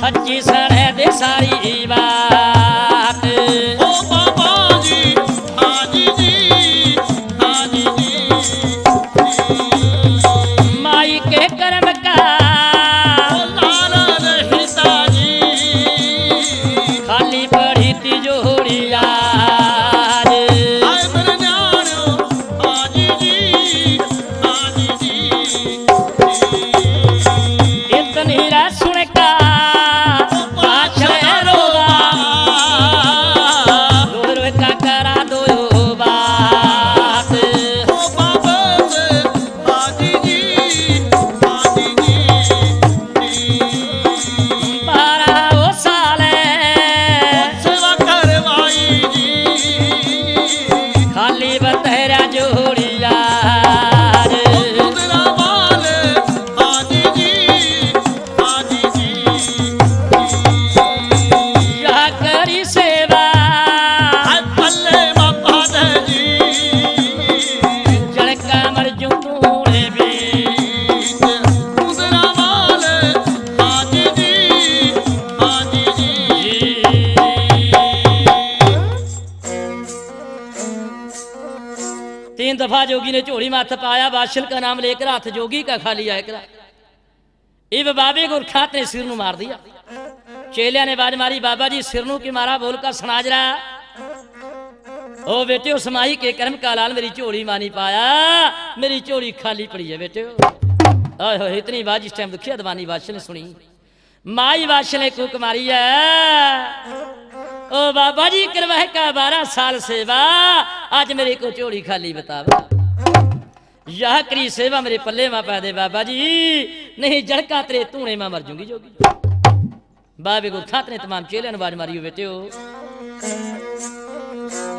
सच्ची सड़े दे सारी बात। ओ बाबा जी, हाजी जी, हाजी जी। माई के कर्म का। ओ लाल रहिता जी। खाली पड़ी तिजोरी आज। हाय मेरे न्याणो, हाजी जी, हाजी जी। इतनी रा सुन का पाछे रोवा। रो रो का करा दो बात। ओ बाबा से, हाजी जी, हाजी जी। बारह ओ साल सेवा करवाई जी। खाली बतहरा जोड़िया रे। ओ मुंदरा वाले, हाजी जी, हाजी जी। या करी सेवा। हाय पल्ले बाबा दे जी। जड़का मर जूं तूने बीच। मुंदरा वाले, हाजी जी, हाजी जी। तीन दफा जोगी ने झोली में हाथ पाया, बाछल का नाम लेकर हाथ जोगी का खाली आया करा। इब बाबे गोरखात ने सिर नू मार दिया। चेलिया ने बाज मारी, बाबा जी सिर नू की मारा, बोल का सुना जरा। ओ बेटे, उस माई के कर्म का लाल मेरी झोली मां नहीं पाया, मेरी झोली खाली पड़ी है बेटे। ओए होए, इतनी बात जिस टाइम दुखिया दीवानी बादशाह ने सुनी, माई बादशाह ने कूक मारी है, "ओ बाबा जी, करवाए का बारह साल सेवा, आज मेरे को झोली खाली बतावा। यह करी सेवा मेरे पल्ले में पा दे बाबा जी, नहीं जड़का तेरे तूने में मर जूंगी जोगी।" बाबे गुरु ठात ने तमाम चेले ने आवाज मारी, "ओ बेटे हो,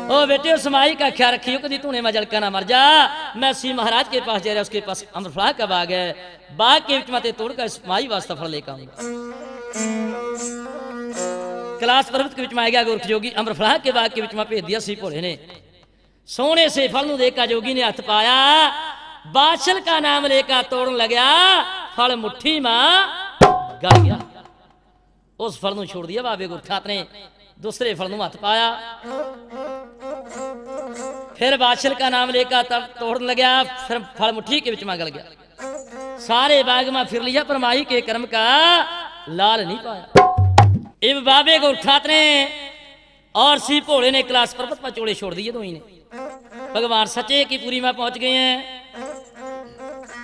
ओ बेटे हो, समाई का ख्याल रखियो, कदी तूने में जड़का ना मर जा। मैं सी महाराज के पास जा रहा, उसके पास अम्रफला का बाग है, बाग के विच में ते तोड़ कर समाई वास्ता फल लेकर आऊंगा। कैलाश पर्वत के विच में आ गया गोरख जोगी, अम्रफला के बाग के विच में भेज दिया सी भोले ने। सोने से फल नू देखा जोगी ने हाथ पाया, बाछल का नाम लेकर तोड़न लग्या, फल मुट्ठी में गल गया।" उस फल नू छोड़ दिया बाबे गुरु ठात ने, दूसरे फल नू हाथ पाया। फिर बाछल का नाम लेकर तब तोड़न लग्या, फिर फल मुट्ठी के विच में गल गया। सारे बाग में फिर लिया, पर माई के कर्म का लाल नहीं पाया। इब बाबे गुरु ठात ने और सी भोले ने कैलाश पर्वत पर चोले छोड़ दिए दोई ने। भगवान सच्चे की पुरी में पहुंच गए हैं।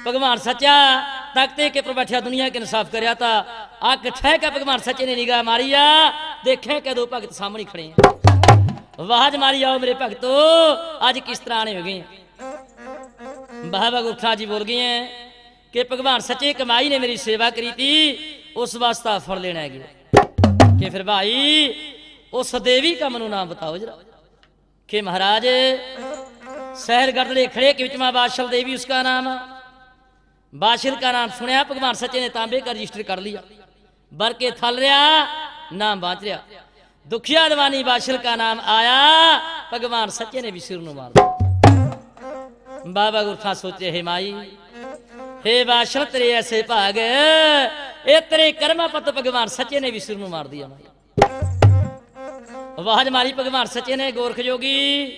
भगवान सच्चा तख्ते के पर बैठा दुनिया के इंसाफ करया था। अक ठहका भगवान सच्चे ने निगाह मारिया, देखे के दो भगत सामने खड़े हैं। आवाज मारी, "आओ मेरे भगतो, आज किस तरह आने हो गए हैं?" बाबा गुरु ठात जी बोल गए हैं कि भगवान सच्चे कमाई ने मेरी सेवा करी थी, उस वास्ता फल लेना है गए। कि फिर भाई उस देवी का मनु नाम बताओ जरा। कि महाराज, शहर गढ़ले खड़े के विच में बाछल देवी उसका नाम। बाछल का नाम सुनया, भगवान सच्चे ने तांबे का रजिस्टर कर लिया। बर के थल रहा, नाम बांच रहा। दुखिया दीवानी बाछल का नाम आया, भगवान सच्चे ने भी सिर नू मार दिया। बाबा गुरु ठात सोचे, "हे माई, हे बाछल, तेरे ऐसे भाग, ए तेरे कर्मा पर तो भगवान सच्चे ने भी सिर नू मार दिया माई।" आवाज मारी भगवान सच्चे ने, "गोरख जोगी,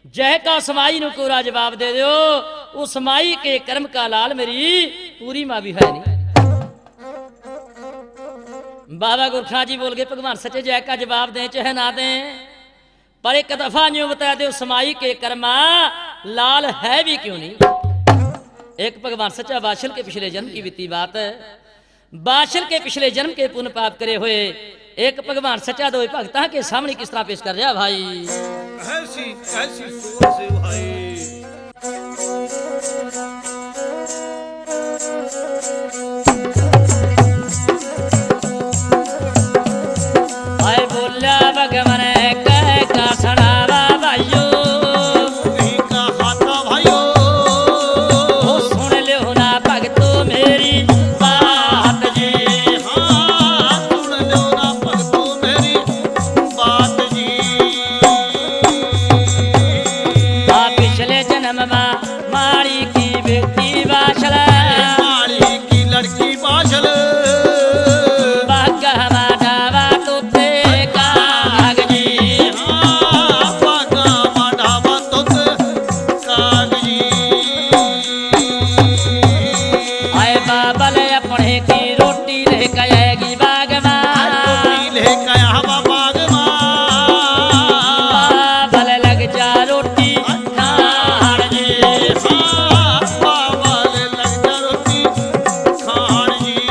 जय का उस माई नू कोरा जवाब दे दो, उस माई के कर्म का लाल मेरी पूरी माँ भी है नहीं।" बाबा गुरु ठात जी बोल गए, "भगवान सच्चे, जय का जवाब दें चाहे ना दें, पर एक दफा न्यू बता दे, उस माई के कर्मा लाल है भी क्यों नहीं?" एक भगवान सच्चा बाछल के पिछले जन्म की बीती बात है। बाछल के पिछले जन्म के पुण्य पाप करे हुए एक भगवान सच्चा दो भगतां के सामने किस तरह पेश कर रहा भाई। ऐसी, ऐसी सोच से भाई। आए बोला भगवान कह का सड़ावा भाइयो। नहीं कहा था भाइयो। ओ सुन लो ना भगतो मेरी बात जी। हाँ, सुन लो ना भगतो मेरी बात जी। आ पिछले जन्म में माड़ी की बेटी बाछल। माड़ी की लड़की बाछल। बागा माडावा तोते कागजी। हाँ, बागा माडावा तोते कागजी। आए बाबल अपने की रोटी लेके आएगी बाग में। रोटी लेके आवा बाग में। बाबल लग जा रोटी खाण जी। हाँ, बाबल लग जा रोटी खाण जी।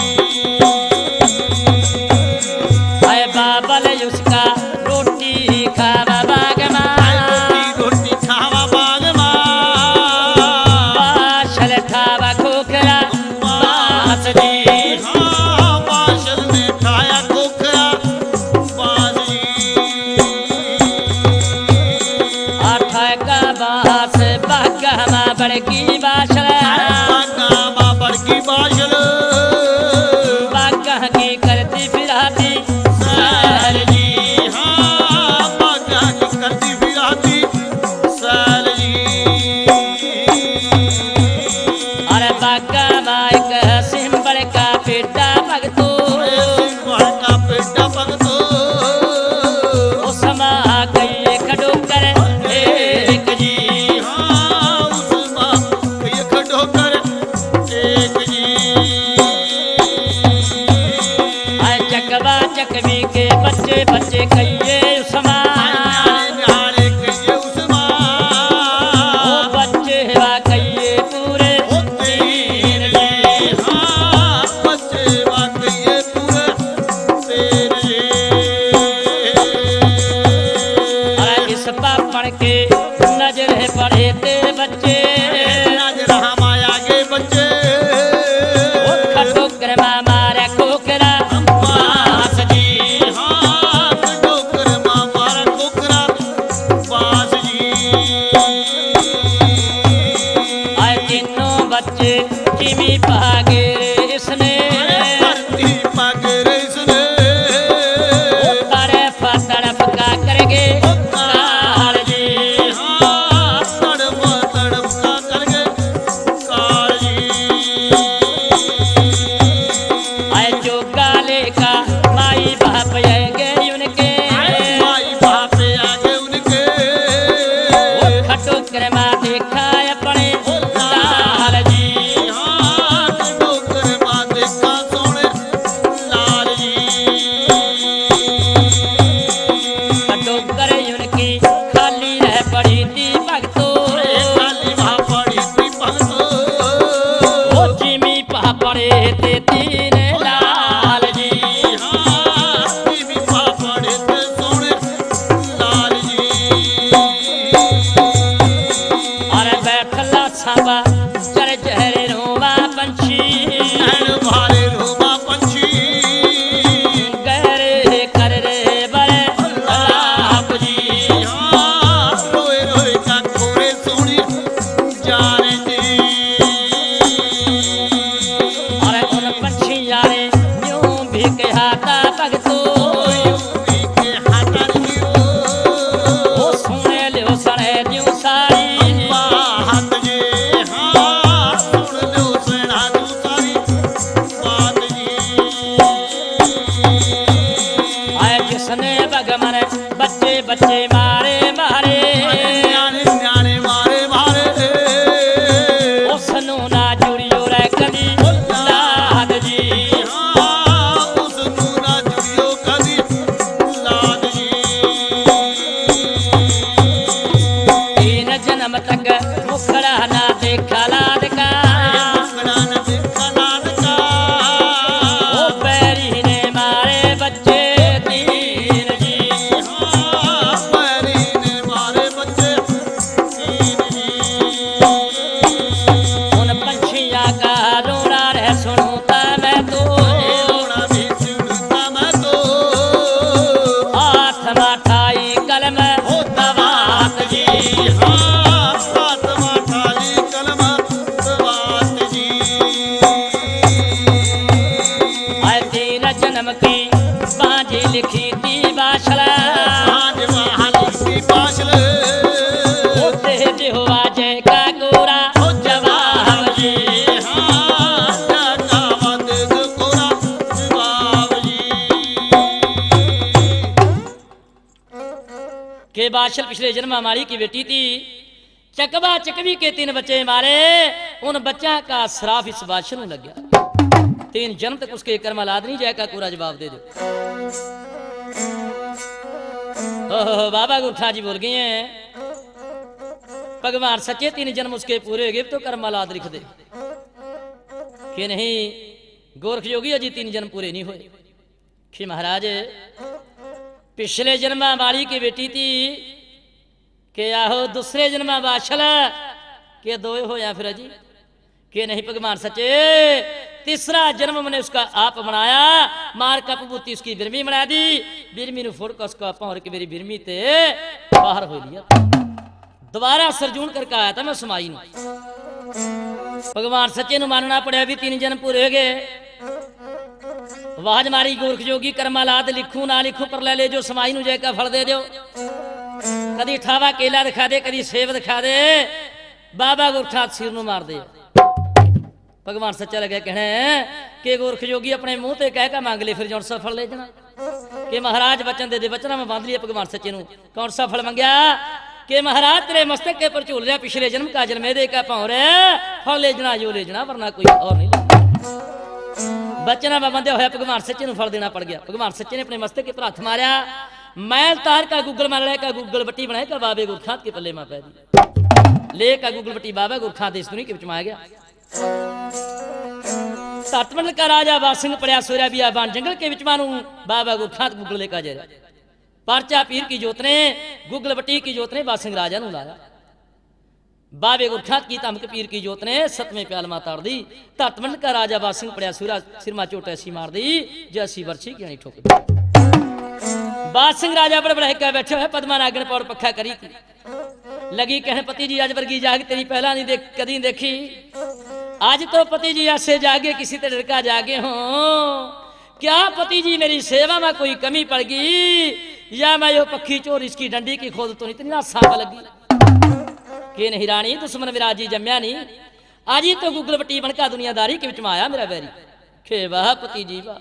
आए बाबल उसका रोटी खावा बाग में। आए रोटी, रोटी खावा बाग में। बाछल ठावा खोखरा बास जी। हाँ, बाछल ने ठाया खोखरा बास जी। आठा का बास बागा में बड़की बाछल। बागा में बड़की बाछल। बागा की करती फिराती सैर जी। हाँ, बागा की करती फिराती सैर जी। अरे बागा में एक सिंबल का पेटा भगतो। सिंबल का पेटा भगतो। उसमा गई एक डोकर एक जी। हाँ, उसमा गई एक बच्चे जिमी पागे रे इसने, धरती पागे रे इसने। ओ तड़फ तड़फ का करगे ओ काल जी। हाँ, तड़फ तड़फ का करगे काल जी। आए जो गाले का माई बाप आगे उनके, माई बाप आगे उनके। ओ खटो करमा देखा अपने ओ लाल जी। हाँ, खटो करमा देखा सोने लाल जी। खटो करे उनकी खाली रह पड़ी थी भगतो। अरे खाली वहाँ पड़ी थी भगतो। ओ जिमी पापड़े ते तीन लाल जी। हाँ, जिमी पापड़े ते सोने लाल जी। अरे बैठला साबा चढ़ चढ़ रोवा पंछी। नैन भारे रोवा पंछी। गहरे कर रे बड़े अल्लाह जी। हाँ, रोए रोए का कोरे सोनी जाने जी। अरे उन पंछियां ने यूं भी कहा था भगतो। यूं भी कहा था जी। ओ सुने लियो सने दियो सारी बात जी। हाँ, सुन लियो सना दियो सारी बात जी। आए जिसने भगवान बच्चे बच्चे मारे मारे। न्याणे न्याणे मारे मारे। उसनू ना जुड़ियो रे कदी लाद जी। हाँ, उसनू ना जुड़ियो कदी लाद जी। तीन जन्म तक मुखड़ा ना देखा लाद का। मुखड़ा ना देखा लाद का। ओ बैरी ने मारे बच्चे तीन जी। हाँ, बैरी ने मारे बच्चे तीन जी। उन पंछियां का रोना रह सुनूं था मैं तो। अरे रोना भी सुनूं था मैं तो। आत्मा ठाई कलम ओ दवात जी। हाँ, आत्मा ठाई कलम दवात जी। आए तीन जन्म की बांझी लिखी थी बाशल। बांझ वहाँ लिखी बाशल। ओ दे दे हो आज का गोरा ओ जवाब जी। हाँ, जवाब दे दो गोरा जवाब जी। के बाशल पिछले जन्म हमारी की बेटी थी। चकवा चकवी के तीन बच्चे मारे, उन बच्चा का श्राप इस बाशल में लग गया। तीन जन्म तक उसके कर्म लाद नहीं जाएगा, पूरा जवाब दे दो। ओहो, बाबा गुरखा जी बोल गए हैं, भगवान सच्चे तीन जन्म उसके पूरे हो गए, तो कर्म लाद लिख दे। कि नहीं, गोरख योगी अजी तीन जन्म पूरे नहीं हुए। कि महाराज, पिछले जन्मा माली की बेटी थी, के आहो दूसरे जन्मा बाशल, के दोए होया फिर जी? के नहीं भगवान सच्चे, तीसरा जन्म मैंने उसका आप बनाया, मार का पबूती उसकी बिरमी बना दी, बिरमी नु फोड़ का उसका पावर के मेरी बिरमी ते बाहर हो लिया। दोबारा सरजून करके आया था मैं समाई नु। भगवान सच्चे नु मानना पड़या, भी तीन जन्म पूरे हो गए। आवाज मारी गोरख जोगी, कर्मा लाद लिखूं ना लिखूं, पर ले ले जो समाई नु जय का फल दे दो। कदी ठावा केला दिखा दे, कदी सेब दिखा दे, बाबा गोरखनाथ सिर नु मार दे। भगवान सच्चा लगे कहने के गोरख जोगी अपने मुंह ते कह के मांग ले, फिर जौन सा फल ले जाना। के महाराज वचन दे दे, वचना में बांध लिए भगवान सच्चे नु। कौन सा फल मंगया? के महाराज तेरे मस्तक के पर झूल रहा पिछले जन्म का जन्मे दे का पाँव रे, फल ले जना यो ले जना, वरना कोई और नहीं लेना। वचना में बंधे होया भगवान सच्चे नु फल देना पड़ गया। भगवान सच्चे ने अपने मस्तक के पर हाथ मारया, मैल तार का गुगल मार ले का गुगल बट्टी बनाए का बाबे गोरखनाथ के पल्ले में पै दी। ले का गुगल बट्टी बाबा गोरखनाथ इस दुनिया के बीच में आ गया। धरतमंडल का राजा बासिंग पड़या सोरा बियाबान जंगल के बिच मानू बाबा गोरखनाथ गुगल लेका जा रहा। परचा पीर की जोत ने, गुगल बटी की जोत ने बासिंग राजा नू लाया। बाबे गोरखनाथ की धमक पीर की जोत ने सतवें प्याल मां तार दी। धरतमंडल का राजा बासिंग पड़या सोरा सिरमा चोट ऐसी मार दी जैसी बरछी की अणी ठोक दी। बासिंग राजा बड़बड़ाई के बैठे हुए पद्मा नागण पौड़ पखा करी थी। लगी कहन पति जी, आज वर्गी जाग तेरी पहला नहीं देख, कदी नहीं देखी। आज तो पति जी ऐसे जागे, किसी ते डर का जागे हो। क्या पति जी मेरी सेवा में कोई कमी पड़ गई, या मैं यो पक्खी चोर इसकी डंडी की खोद तो नहीं इतनी ना सांप लगी। के नहीं रानी, दुश्मन मेरा जी जम्या नहीं। आज ही तो गुगलबटी बनका दुनियादारी के बीच में आया मेरा बैरी। खे वाह पति जी वाह।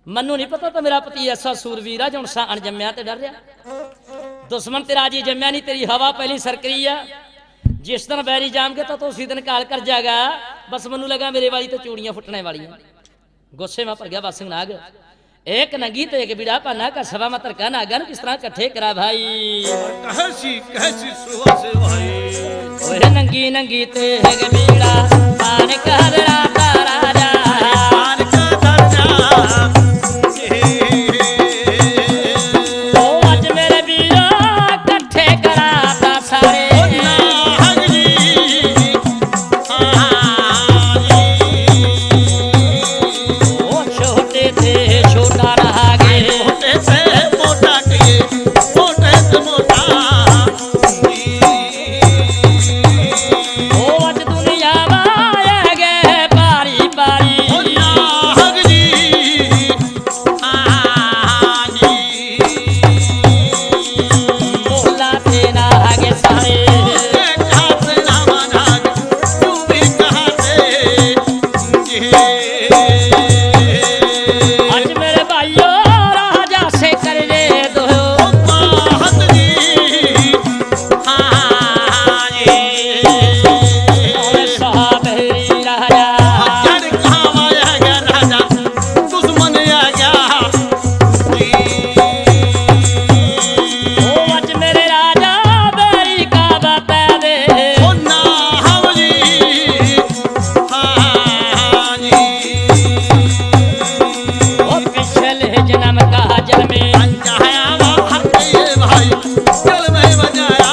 मन्नू नहीं पता था मेरा पति ऐसा सूरवीर है जो उनसा अणजम्या ते डर रहा। दुश्मन तेरा जी जम्या नहीं, तेरी हवा पहली सरकरी है। जिस दिन बैरी जाम के तो, तो उसी दिन काल कर जाएगा। बस मन्नू लगा मेरे वाली तो चूड़ियां फुटने वाली हैं। गुस्से में पड़ गया बासिंग नाग। एक नंगी तो एक बीड़ा पाना का सभा में तरका नागा ने किस तरह इकट्ठे करा भाई। कह सी, कह सी सुहा से भाई। ओए नंगी नंगी ते एक बीड़ा पान का दड़ा तारा जा। पान का दड़ा। ओ आज मेरे बीड़ा इकट्ठे करा था सारे। ओ नाग जी। ओ छोटे थे छोटा रह गए। छोटे थे मोटा के, मोटे से मोटा। ओ आज दुनिया में आ गए बारी बारी। ओ नाग जी। बोला थे नाग सारे। आज मेरे भाइयों राजा से कर ले दो। और साहब ही राजा। दुश्मन आ गया। ओ आज मेरे राजा बैरी का बता दे। ओ ना हवली। हाँ जी। ओ पिछले जन्म का जन्मे। अंजाया वा हर ये भाई, जल में बजाया।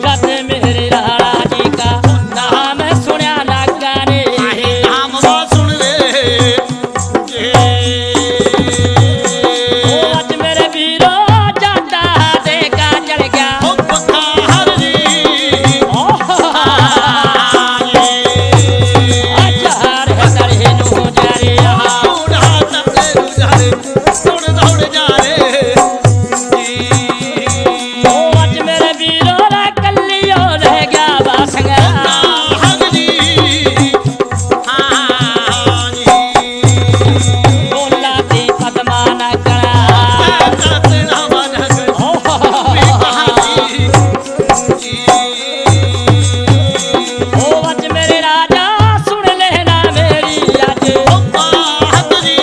जद मेरे लाला जी का नाम सुनया नागा ने। आहे नाम वो सुन ले। ओ आज मेरे वीरो जाता देखा चल गया। ओ पखार जी। ओ। आज हर हर नू जा रे। बूढ़ा तब से गुजरे। दौड़ दौड़ जा रे। ओ आज मेरे वीरो रे कल्लियो रह गया बासंगा। बोला थी पद्मा ना करा। ओ। ओ आज मेरे राजा सुन लेना मेरी आज। ओ बात जी।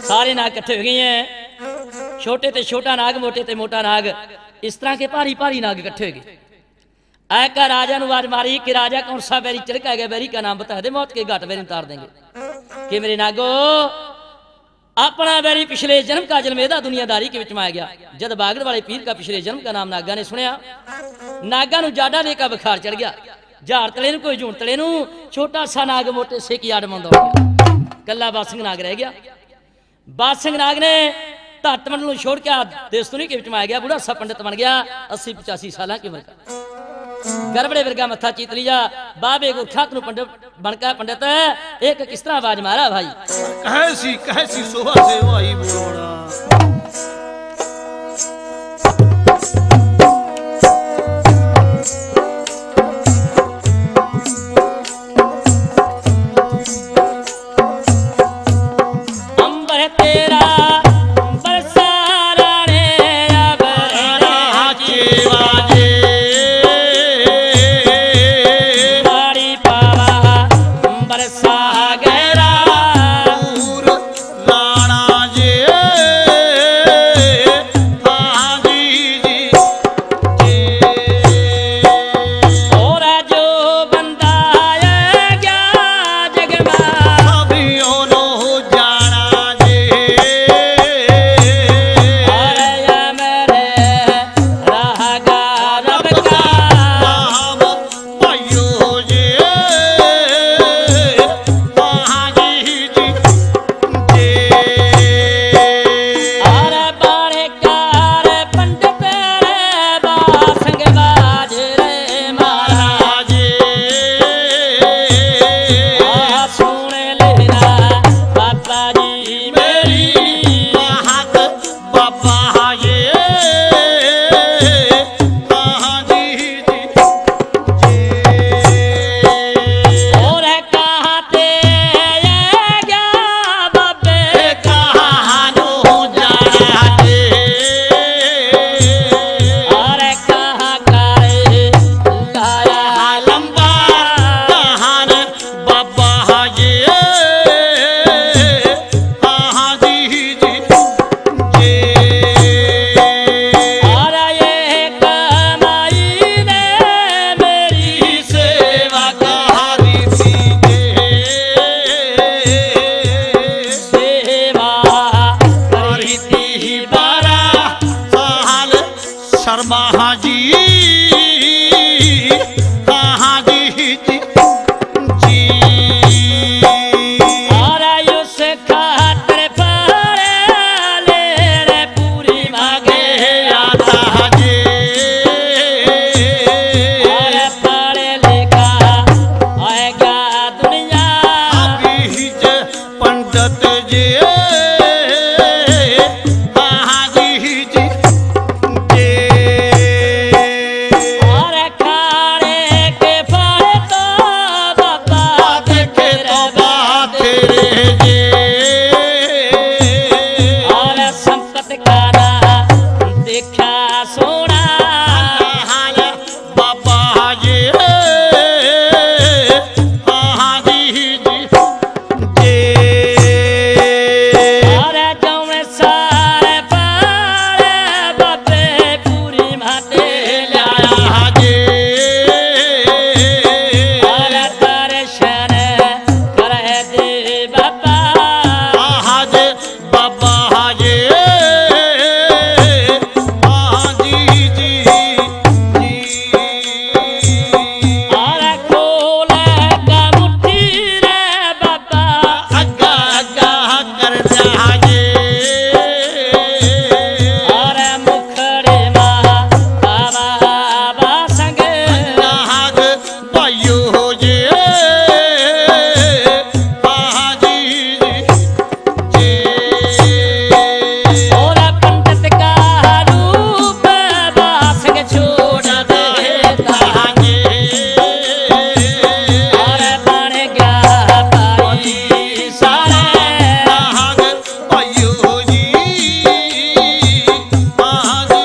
सारे नाग इकट्ठे हो गए हैं। छोटे ते छोटा नाग, मोटे ते मोटा नाग, इस तरह के भारी भारी नाग इकट्ठे हो गए। आका राजा ने आवाज मारी कि राजा कौन सा बैरी चढ़ के आ गया, बैरी का नाम बता दे, मौत के घाट बैरी उतार देंगे। कि मेरे नागो, अपना बैरी पिछले जन्म का जन्म एदा दुनियादारी के विच में आ गया। जद बागड़ वाले पीर का पिछले जन्म का नाम नागा ने सुनया, नागा नु जाडा दे का बुखार चढ़ गया। झाड़ तले नु कोई झूण तले नु, छोटा सा नाग मोटे से की आड़ में दौड़ गया। कल्ला बासिंग नाग रह गया। बासिंग नाग ने धरत मंडल नु छोड़ के देश दुनिया के विच में आ गया। बूढ़ा सा पंडित बन गया, अस्सी पचासी साल की उम्र का। गरबड़े वर्गा मत्था चीत लिया, बाबे गुरखात नु पंडित बनका पंडित एक किस तरह आवाज मारा भाई। कैसी, कैसी शोभा से भाई बोलना। अंबर तेरा बरसा राणे अब राजी बाजे। बाड़ी पावा बरसा गैरा। राणा जी। सत जे, हाँ जी जी, जे। और खाने के फल तो बाबा देखे तो बात रे जे। और संपत का ना देखा सोना। बाबा जी, हाँ जी जी, जे। अरे जौन सारे पार बाबे पूरी माते लाया जे। अरे दर्शन करे दे बाबा। हाँ जी। बाबा जी, हाँ जी जी, जी। अरे खोल के मुट्ठी रे बाबा। अग्गा अग्गा कर दे। अरे मुखड़े मा बाबा संग। हाँ जी। भाइयों जी, हाँ जी जी। और पंडित का रूप बासंग छोड़ देता है। और बन गया भाई सारे। भाइयों जी, हाँ जी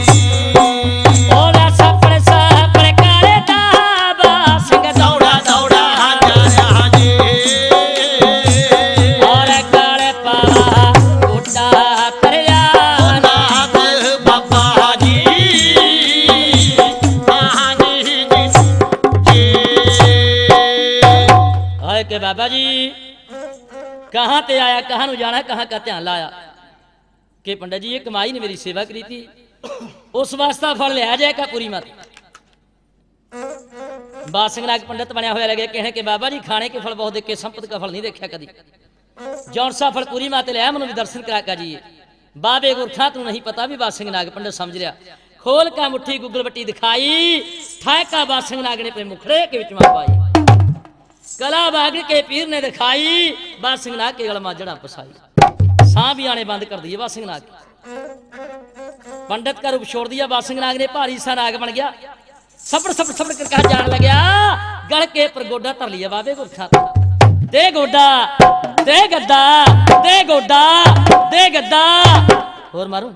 जी। ओला सपड़ सपड़ करता बासंग दौड़ा दौड़ा जा रहा जी। और गल पावा गोटा करया। ओ नाथ बाबा जी, हाँ जी जी। हाय के बाबा जी, कहाँ ते आया, कहाँ नु जाना, कहाँ का ध्यान लाया? के पंडित जी, ये कमाई ने मेरी सेवा करी थी, उस वास्ता फल ले आ जाए का पूरी मत। बासंग नाग पंडित बनया होया लगे कहने के, बाबा जी, खाने के फल बहुत देखे, संपत का फल नहीं देखा कदी। जौन सा फल पूरी माते ले आया, मनु भी दर्शन करा का जी। बाबे गुरखा तू नहीं पता भी बासंग नाग पंडित समझ रहा। खोल का मुट्ठी गुगल बट्टी दिखाई, ठाका बासंग नाग ने पे मुखड़े के विच में पाई। कला बाग के पीर ने दिखाई, बासंग नाग के गल में जड़ा पसाई। सांह भी आने बंद कर दिए बासंग नाग। पंडित का रूप छोड़ दिया, बासंग नाग ने भारी सा नाग बन गया। सपड़ सपड़ सपड़ कर कहा जान लग्या, गल के पर गोडा धर लिया बाबे गोरखा। दे गोडा, दे गद्दा, दे गोडा, दे गद्दा। और मारू।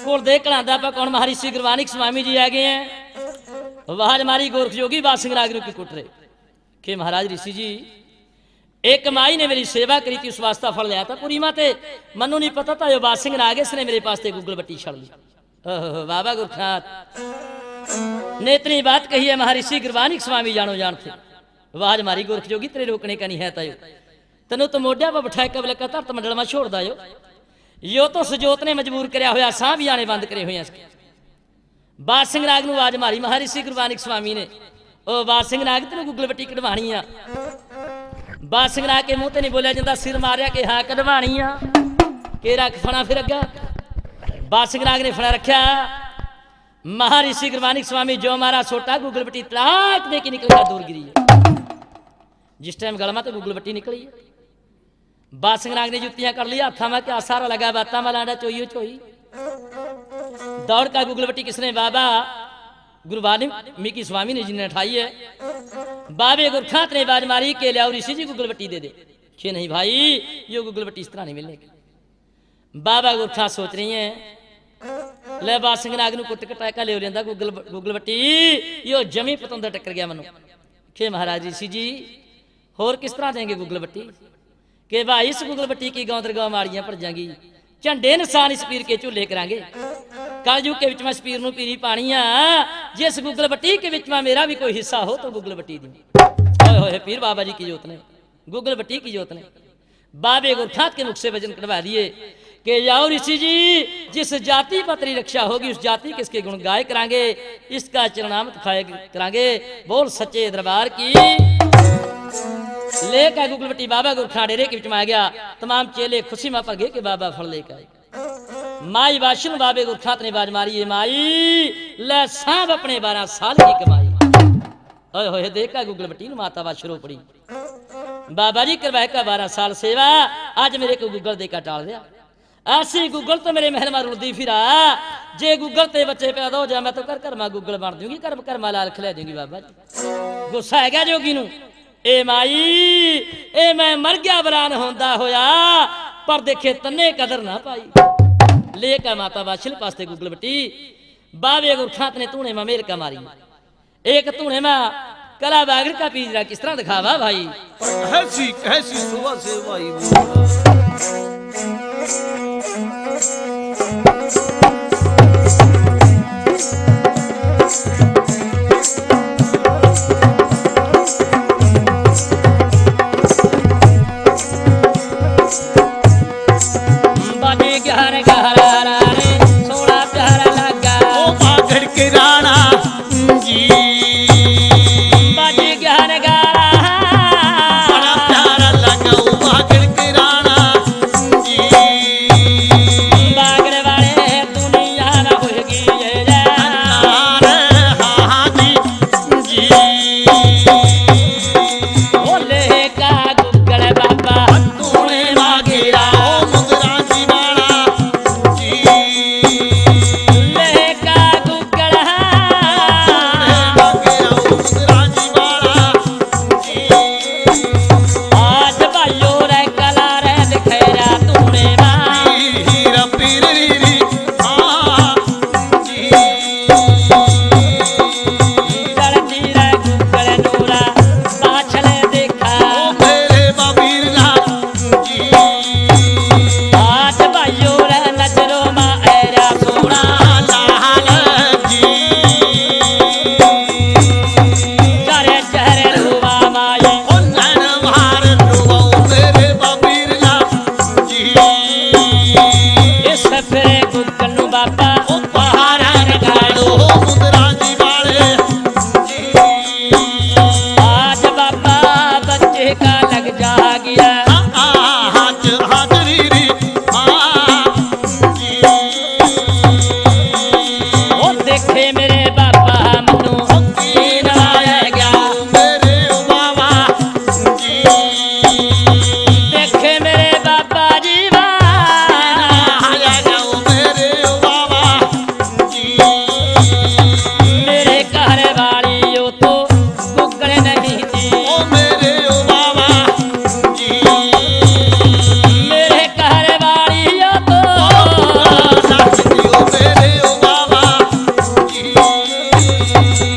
कोल देख कर आंदा पा कौन, महर्षि गुरबानिक स्वामी जी आ गए हैं। आवाज मारी गोरख जोगी बासंग नाग नु की कुट रहे। के महाराज ऋषि जी, एक माई ने मेरी सेवा करी थी, उस वास्ता फल लिया था पूरी माते। मन्नू नहीं पता था यो बासंग नाग इसने मेरे पास ते गुगल बट्टी छड़ ली। ओहो, बाबा गुरखनाथ ने इतनी बात कही है, महर्षि गुरबानिक स्वामी जानो जानते। आवाज मारी गोरख जोगी, तेरे रोकने का नहीं है तायो। तनु तो मोड्या पर बिठाए कबल का धरत मंडल में छोड़ दायो। यो तो सजोत ने मजबूर करया होया, सांह भी आने बंद करे हुए हैं इसके। बासंग नाग नु आवाज मारी महर्षि गुरबानिक स्वामी ने, ओ बासंग नाग, तेनू गुगल बट्टी कढ़वानी आ। बासंग नाग के मुंह ते नहीं बोलिया जाता, सिर मारिया के हाँ कढ़वानी आ। के रख फणा फिर अग्गा। बासंग नाग ने फणा रखा। महर्षि गुरबानिक स्वामी जो मारा सोटा, गुगल बट्टी तड़ाक दे के निकल गया, दूर गिरी। जिस टाइम गल में तो गुगल बट्टी निकली। बासंग नाग ने जुत्तियां कर लिया, हाथा में क्या सारा लगा, बातां में लाडा चोइयो चोई। दौड़ का गुगल बट्टी किसने, बाबा गुरु वाल्मीकि स्वामी ने जिन्हें उठाई है। बाबे गुरखात ने बाज मारी के लियाओ ऋषि जी गुगल बट्टी दे दे। के नहीं भाई, यो गुगल बट्टी इस तरह नहीं मिलने की। बाबा गुरखात सोच रही है, ले बासंग नाग नु कुट कटाका ले लेंदा गुगल, गुगल बट्टी, यो जमी पतंदर टक्कर गया मनु। के महाराज ऋषि जी, होर किस तरह देंगे गुगल बट्टी? के भाई, इस गुगल बट्टी की गांव दरगाह माड़ियां पड़ जाएंगी, झंडे निशान इस पीर के झूले करांगे। कलयुग के विच में इस पीर नू पीरी पानी आ, जिस गुगल बट्टी के विच में मेरा भी कोई हिस्सा हो तो गुगल बट्टी दी। ओए होए, पीर बाबा जी की जोत ने, गुगल बट्टी की जोत ने। बाबे गुरखात के मुख से वचन कढ़वा दिए कि याओ ऋषि जी, जिस जाति पत्री रक्षा होगी, उस जाति के इसके गुण गाय करांगे, इसका चरणामृत खाए करांगे। बोल सच्चे दरबार की। लेकर गुगल बट्टी बाबा गुरखात डेरे के बीच में आ गया। तमाम चेले खुशी में भर गए कि बाबा फल लेकर आए। माई वाशु बाबे गुरखात ने बाज मारी, "ए माई, ले सांभ अपने बारह साल की कमाई।" ओए होए, देखा गुगल बट्टी ने माता वाशु रो पड़ी। बाबा जी करवाए का बारह साल सेवा, आज मेरे को गुग्गल देकर टाल दिया। ऐसी गुग्गल तो मेरे महल में रुलदी फिरा, जे गुग्गल ते बच्चे पैदा हो जाए, मैं तो कर कर मां गुग्गल बांट दूंगी, कर कर मां लाल खिला दूंगी बाबा जी। गुस्सा है क्या जोगी नू? ए माई, ए मैं मर गया बरान होंदा होया, पर देखे तन्ने कदर ना पाई। लेकर माता बाछल पास ते गुग्गल बटी, बाबे गुरखात ने तूने मां मेल का मारी। एक तूने मां कला बागड़ का पीजरा किस तरह दिखावा भाई। पर कैसी, कैसी सुबह से भाई। बाजे ग्यारह ग्यारह रे, सोलह प्यारा लगा। ओ बागड़ के राणा जी। बाजे ग्यारह ग्यारह। बड़ा प्यारा लगा ओ बागड़ के राणा जी। बागड़ वाले दुनिया ना होगी ये रे। अरे हाँ जी। जी। ओ लेका गुग्गल बाबा। तूने मांगेरा ओ मुंदरा जी वाला जी। लेका गुग्गल। तूने मांगेरा ओ मुंदरा जी वाला जी। आज भाइयों रे कला रे दिखेरा तूने मां। हीरा पीर री री। हाँ। जल्दी रे गुग्गल नूरा पाछल देखा। ओ मेरे बबीरला जी। आज भाइयों रे नजरों में ऐरा सोना लाल जी। जरे जरे रुआ माई। ओ नैन मार रुआ मेरे बबीरला जी। इस फिर गुग्गल नू बाबा। ओ पहाड़ा रखाड़ो मुंदरा जी वाले जी। आज बाबा बच्चे का लग जा गया। आ, आ, हाथ, हाथ री री, आ, जी। ओ देखे मेरे बाबा मनु। ओ कीन आया गया मेरे बाबा। देखे मेरे बाबा जी बा। आया जाओ मेरे बाबा जी। मेरे घर वाली यो तो गुग्गल नहीं थी। ओ मेरे बाबा जी। मेरे घर वाली यो तो। ओ मेरे बाबा जी।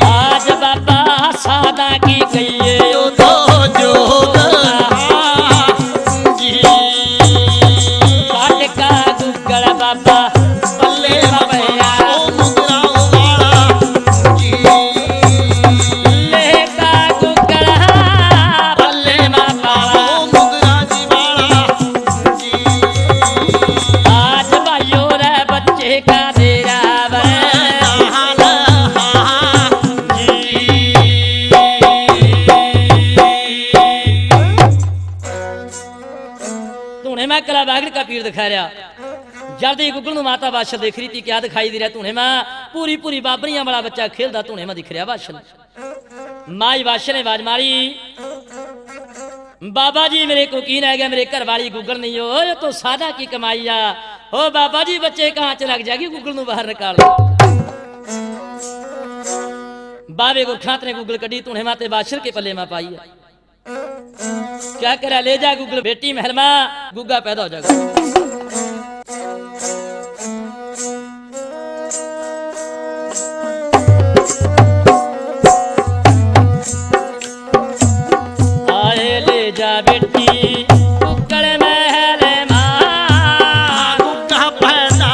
आज बाबा सादा की कहिए यो तो जोत। जी। काट का गुग्गल बाबा पल्ले मा पया। ओ मुंदरा वाला जी। लेका गुग्गल पल्ले मा पावा। ओ मुंदरा जी वाला जी। आज भाइयों रे बच्चे का देरा वे। धूणे में कला बागड़ का पीर दिखा रहा। जल्दी गुग्गल नू माता बाछल देख रही थी, क्या दिखाई दे रहा धूणे में? पूरी पूरी बाबरियां वाला बच्चा खेलदा धूणे में दिख रहा बाछल। माई बाछल ने आवाज मारी, बाबा जी, मेरे को कीन आ गया, मेरे घर वाली गुग्गल नहीं हो, ये तो सादा की कमाई आ। ओ बाबा जी, बच्चे का आँच लग जाएगी, गुग्गल नू बाहर निकाल दो। बाबे गुरखात ने गुग्गल कड़ी धूणे माते बाछल के पल्ले में पाई है। क्या करा, ले जा गुग्गल बेटी महल में, गुग्गा पैदा हो जाएगा। आए ले जा बेटी गुग्गल महल में। गुग्गा पैदा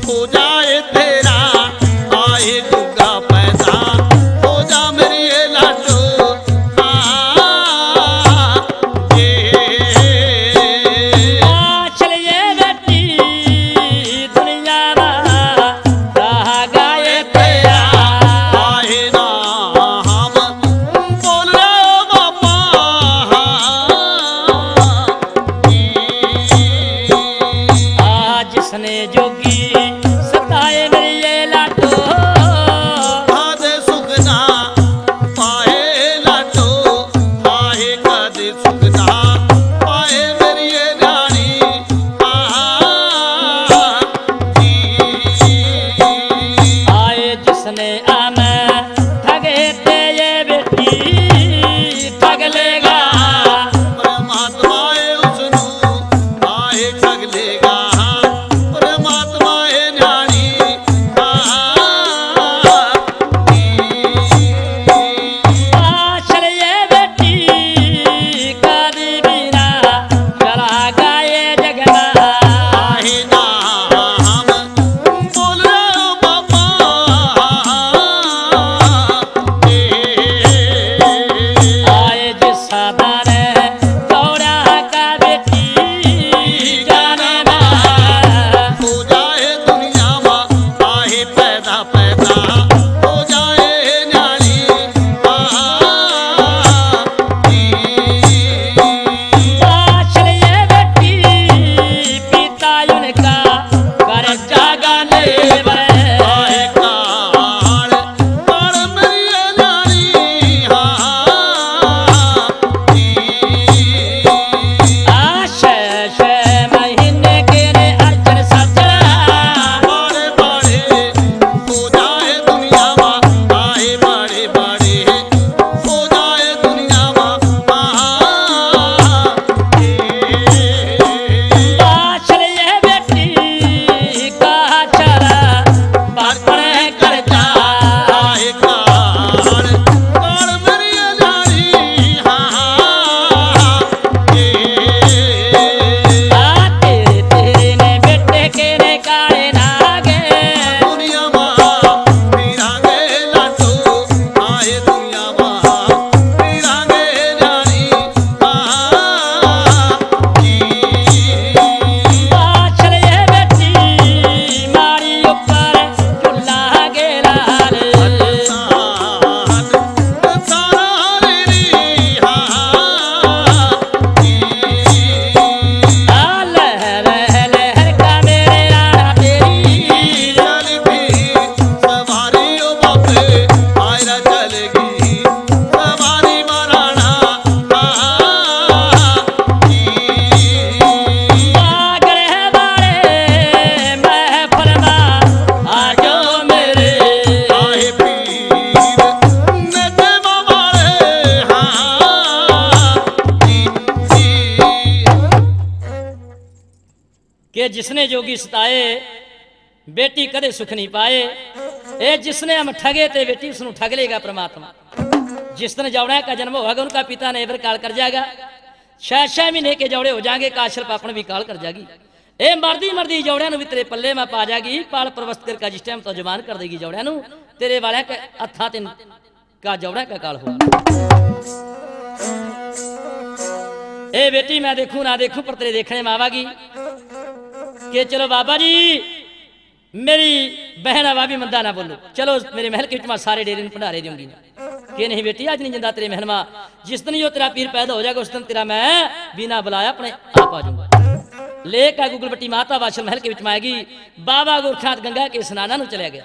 हो जाए तेरा, आए गुग्गा पैदा हो जा मेरी ये लाडो। हाँ, ये चलिए बेटी दुनिया में रह गए तेरा। आए ना हम बोल रहे हो बाबा। कि जिसने जोगी सताए, बेटी कदे सुख नहीं पाए। ए, जिसने हम ठगे ते बेटी, उसनु ठग लेगा परमात्मा। जिस दिन जौड़ा का जन्म होगा, उनका पिता ने एबर काल कर जाएगा। छह छह महीने के जौड़े हो जाएंगे, काछल पापण भी काल कर जाएगी। ए, मरदी मरदी जौड़िया नु भी तेरे पल्ले में पा जाएगी। पाल प्रवस्त करके जिस टाइम तो जवान कर देगी जौड़िया नु, तेरे वाले के हत्था ते का जौड़ा का काल हो। ए बेटी, मैं देखूं ना देखूं, पर तेरे देखने में आवागी कि चलो बाबा जी, मेरी बहन आवा भी मंदा ना बोलो, चलो मेरे महल के बिच में सारे डेरे नु भंडारे दूंगी ना। के नहीं बेटी, आज नहीं जिंदा तेरे महल में, जिस दिन यो तेरा पीर पैदा हो जाएगा, उस दिन तेरा मैं बिना बुलाया अपने आप आ जाऊंगा। लेकर गुगलबट्टी माता बाछल महल के बिच में आएगी। बाबा गोरखनाथ गंगा के स्नाना नु चला गया।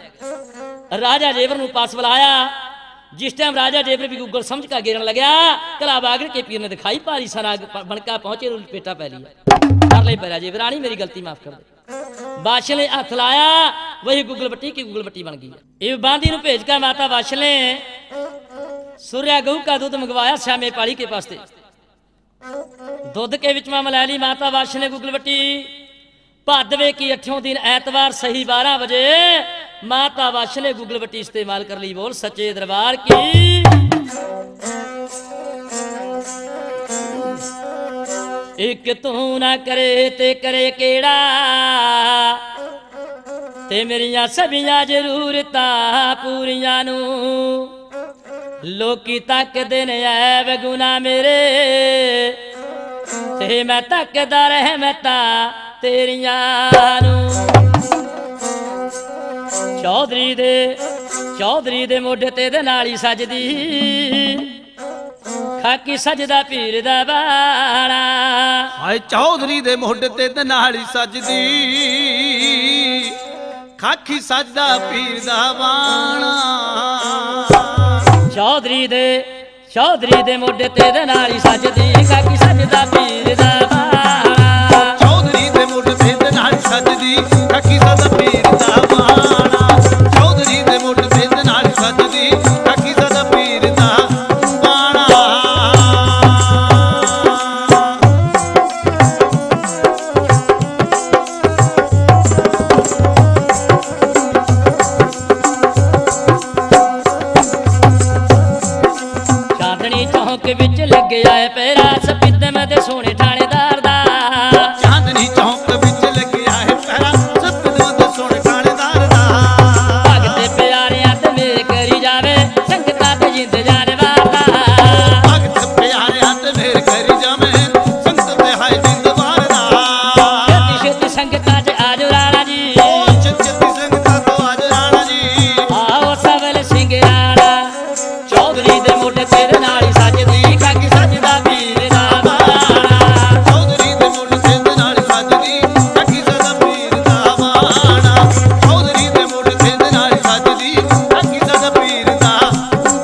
राजा जेवर नु पास बुलाया। जिस टाइम राजा जेवर भी गुगल समझ का गेरन लग्या, कला बागड़ के पीर ने दिखाई पारी सनाग प-, बनका पहुंचे, लपेटा पै लिया। कर ले पैरा जेवर, रानी मेरी गलती माफ कर दे। बाछल ने हाथ लाया, वही गुगलबट्टी की गुगलबट्टी बन गई। इब बांदी नु भेज कर माता बाछल ने सूर्या गऊ का दूध मंगवाया श्यामे पाली के पास थे। दूध के बिच में मिला ली माता बाछल ने गुगलबट्टी। भादवे की अठ्यों दिन ऐतवार सही बारह बजे माता बाछल ने गुगलबट्टी इस्तेमाल कर ली। बोल सच्चे दरबार की। एक तू ना करे ते करे केड़ा, ते मेरिया सबिया जरूरतां पूरियां नू। लोकी तकदे ने ऐब गुना मेरे, ते मैं तकदा रहमतां तेरियां नू। चौधरी दे, चौधरी दे मोढे ते दे नाली सजदी, खाकी सजदा पीर दा बाणा। हाय चौधरी दे मोढे ते दे नाली सजदी, खाकी सजदा पीर दा बाणा। चौधरी दे, चौधरी दे मोढे ते दे नाली सजदी, खाकी सजदा पीर दा बाणा। चौधरी दे मोढे ते दे नाली सजदी, खाकी सजदा पीर दा बाणा। चौधरी दे मोढे ते दे नाली सजदी, खाकी सजदा पीर दा बाणा। चांदनी चौक विच लग आए पैरा, सपीते में ते सोने थानेदार दा। चांदनी चौक विच लग आए पैरा, सपीते में ते सोने थानेदार दा। भगत प्यारे हाथ मेरे करी जावे, संगतां ते जिंद जान वाला। भगत प्यारे हाथ मेरे करी जावे, संगत ते हाय जिंद वाला। छेती छेती संगतां च आजो राणा जी। ओ छेती छेती संगतां च आजो राणा जी। आओ सबल सिंह राणा। चौधरी दे मोढे ते दे नाली सजदी, खाकी सजदा पीर दा बाणा। चौधरी दे मोढे ते दे नाली सजदी, खाकी सजदा पीर दा बाणा। चौधरी दे मोढे ते दे नाली सजदी, खाकी सजदा पीर दा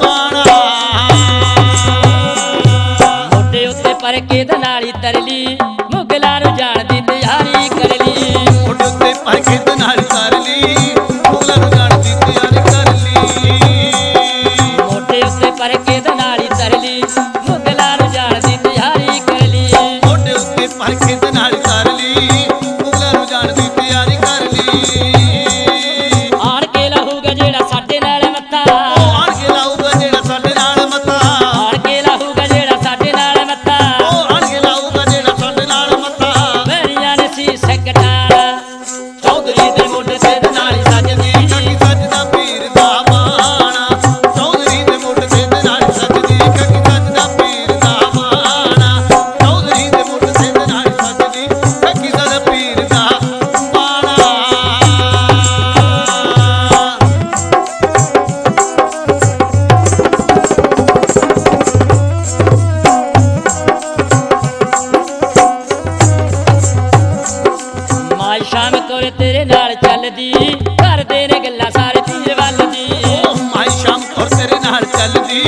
बाणा। मोढे उत्ते परके दे नाली तरली, मुगलां नू जाण दी तैयारी कर ली। मोढे उत्ते परके दे नाली तरली, मुगलां नू जाण दी तैयारी कर ली। मोढे उत्ते परके दे नाली तरली, मुगलां नू जाण दी तैयारी कर ली। मोढे उत्ते परके दे नाली तरली, मुगलां नू जाण दी तैयारी कर ली। आण के लाहूगा जेड़ा साडे नाल मत्था। ओ आण के लाहूगा जेड़ा साडे नाल मत्था। आण के लाहूगा जेड़ा साडे नाल मत्था। ओ आण के लाहूगा जेड़ा साडे नाल मत्था। बैरियां ने शीश कटाना। चौधरी दे मोढे ते दे नाली सजदी, खाकी सजदा पीर दा बाणा। चौधरी दे मोढे ते दे नाली सजदी, खाकी सजदा पीर दा बाणा। चौधरी दे मोढे ते दे नाली सजदी, खाकी सजदा पीर दा बाणा। माई शाम कौर तेरे नाल चलदी, करदे ने गल्लां सारे पीर वाल दी। ओ माई शाम कौर तेरे नाल चलदी,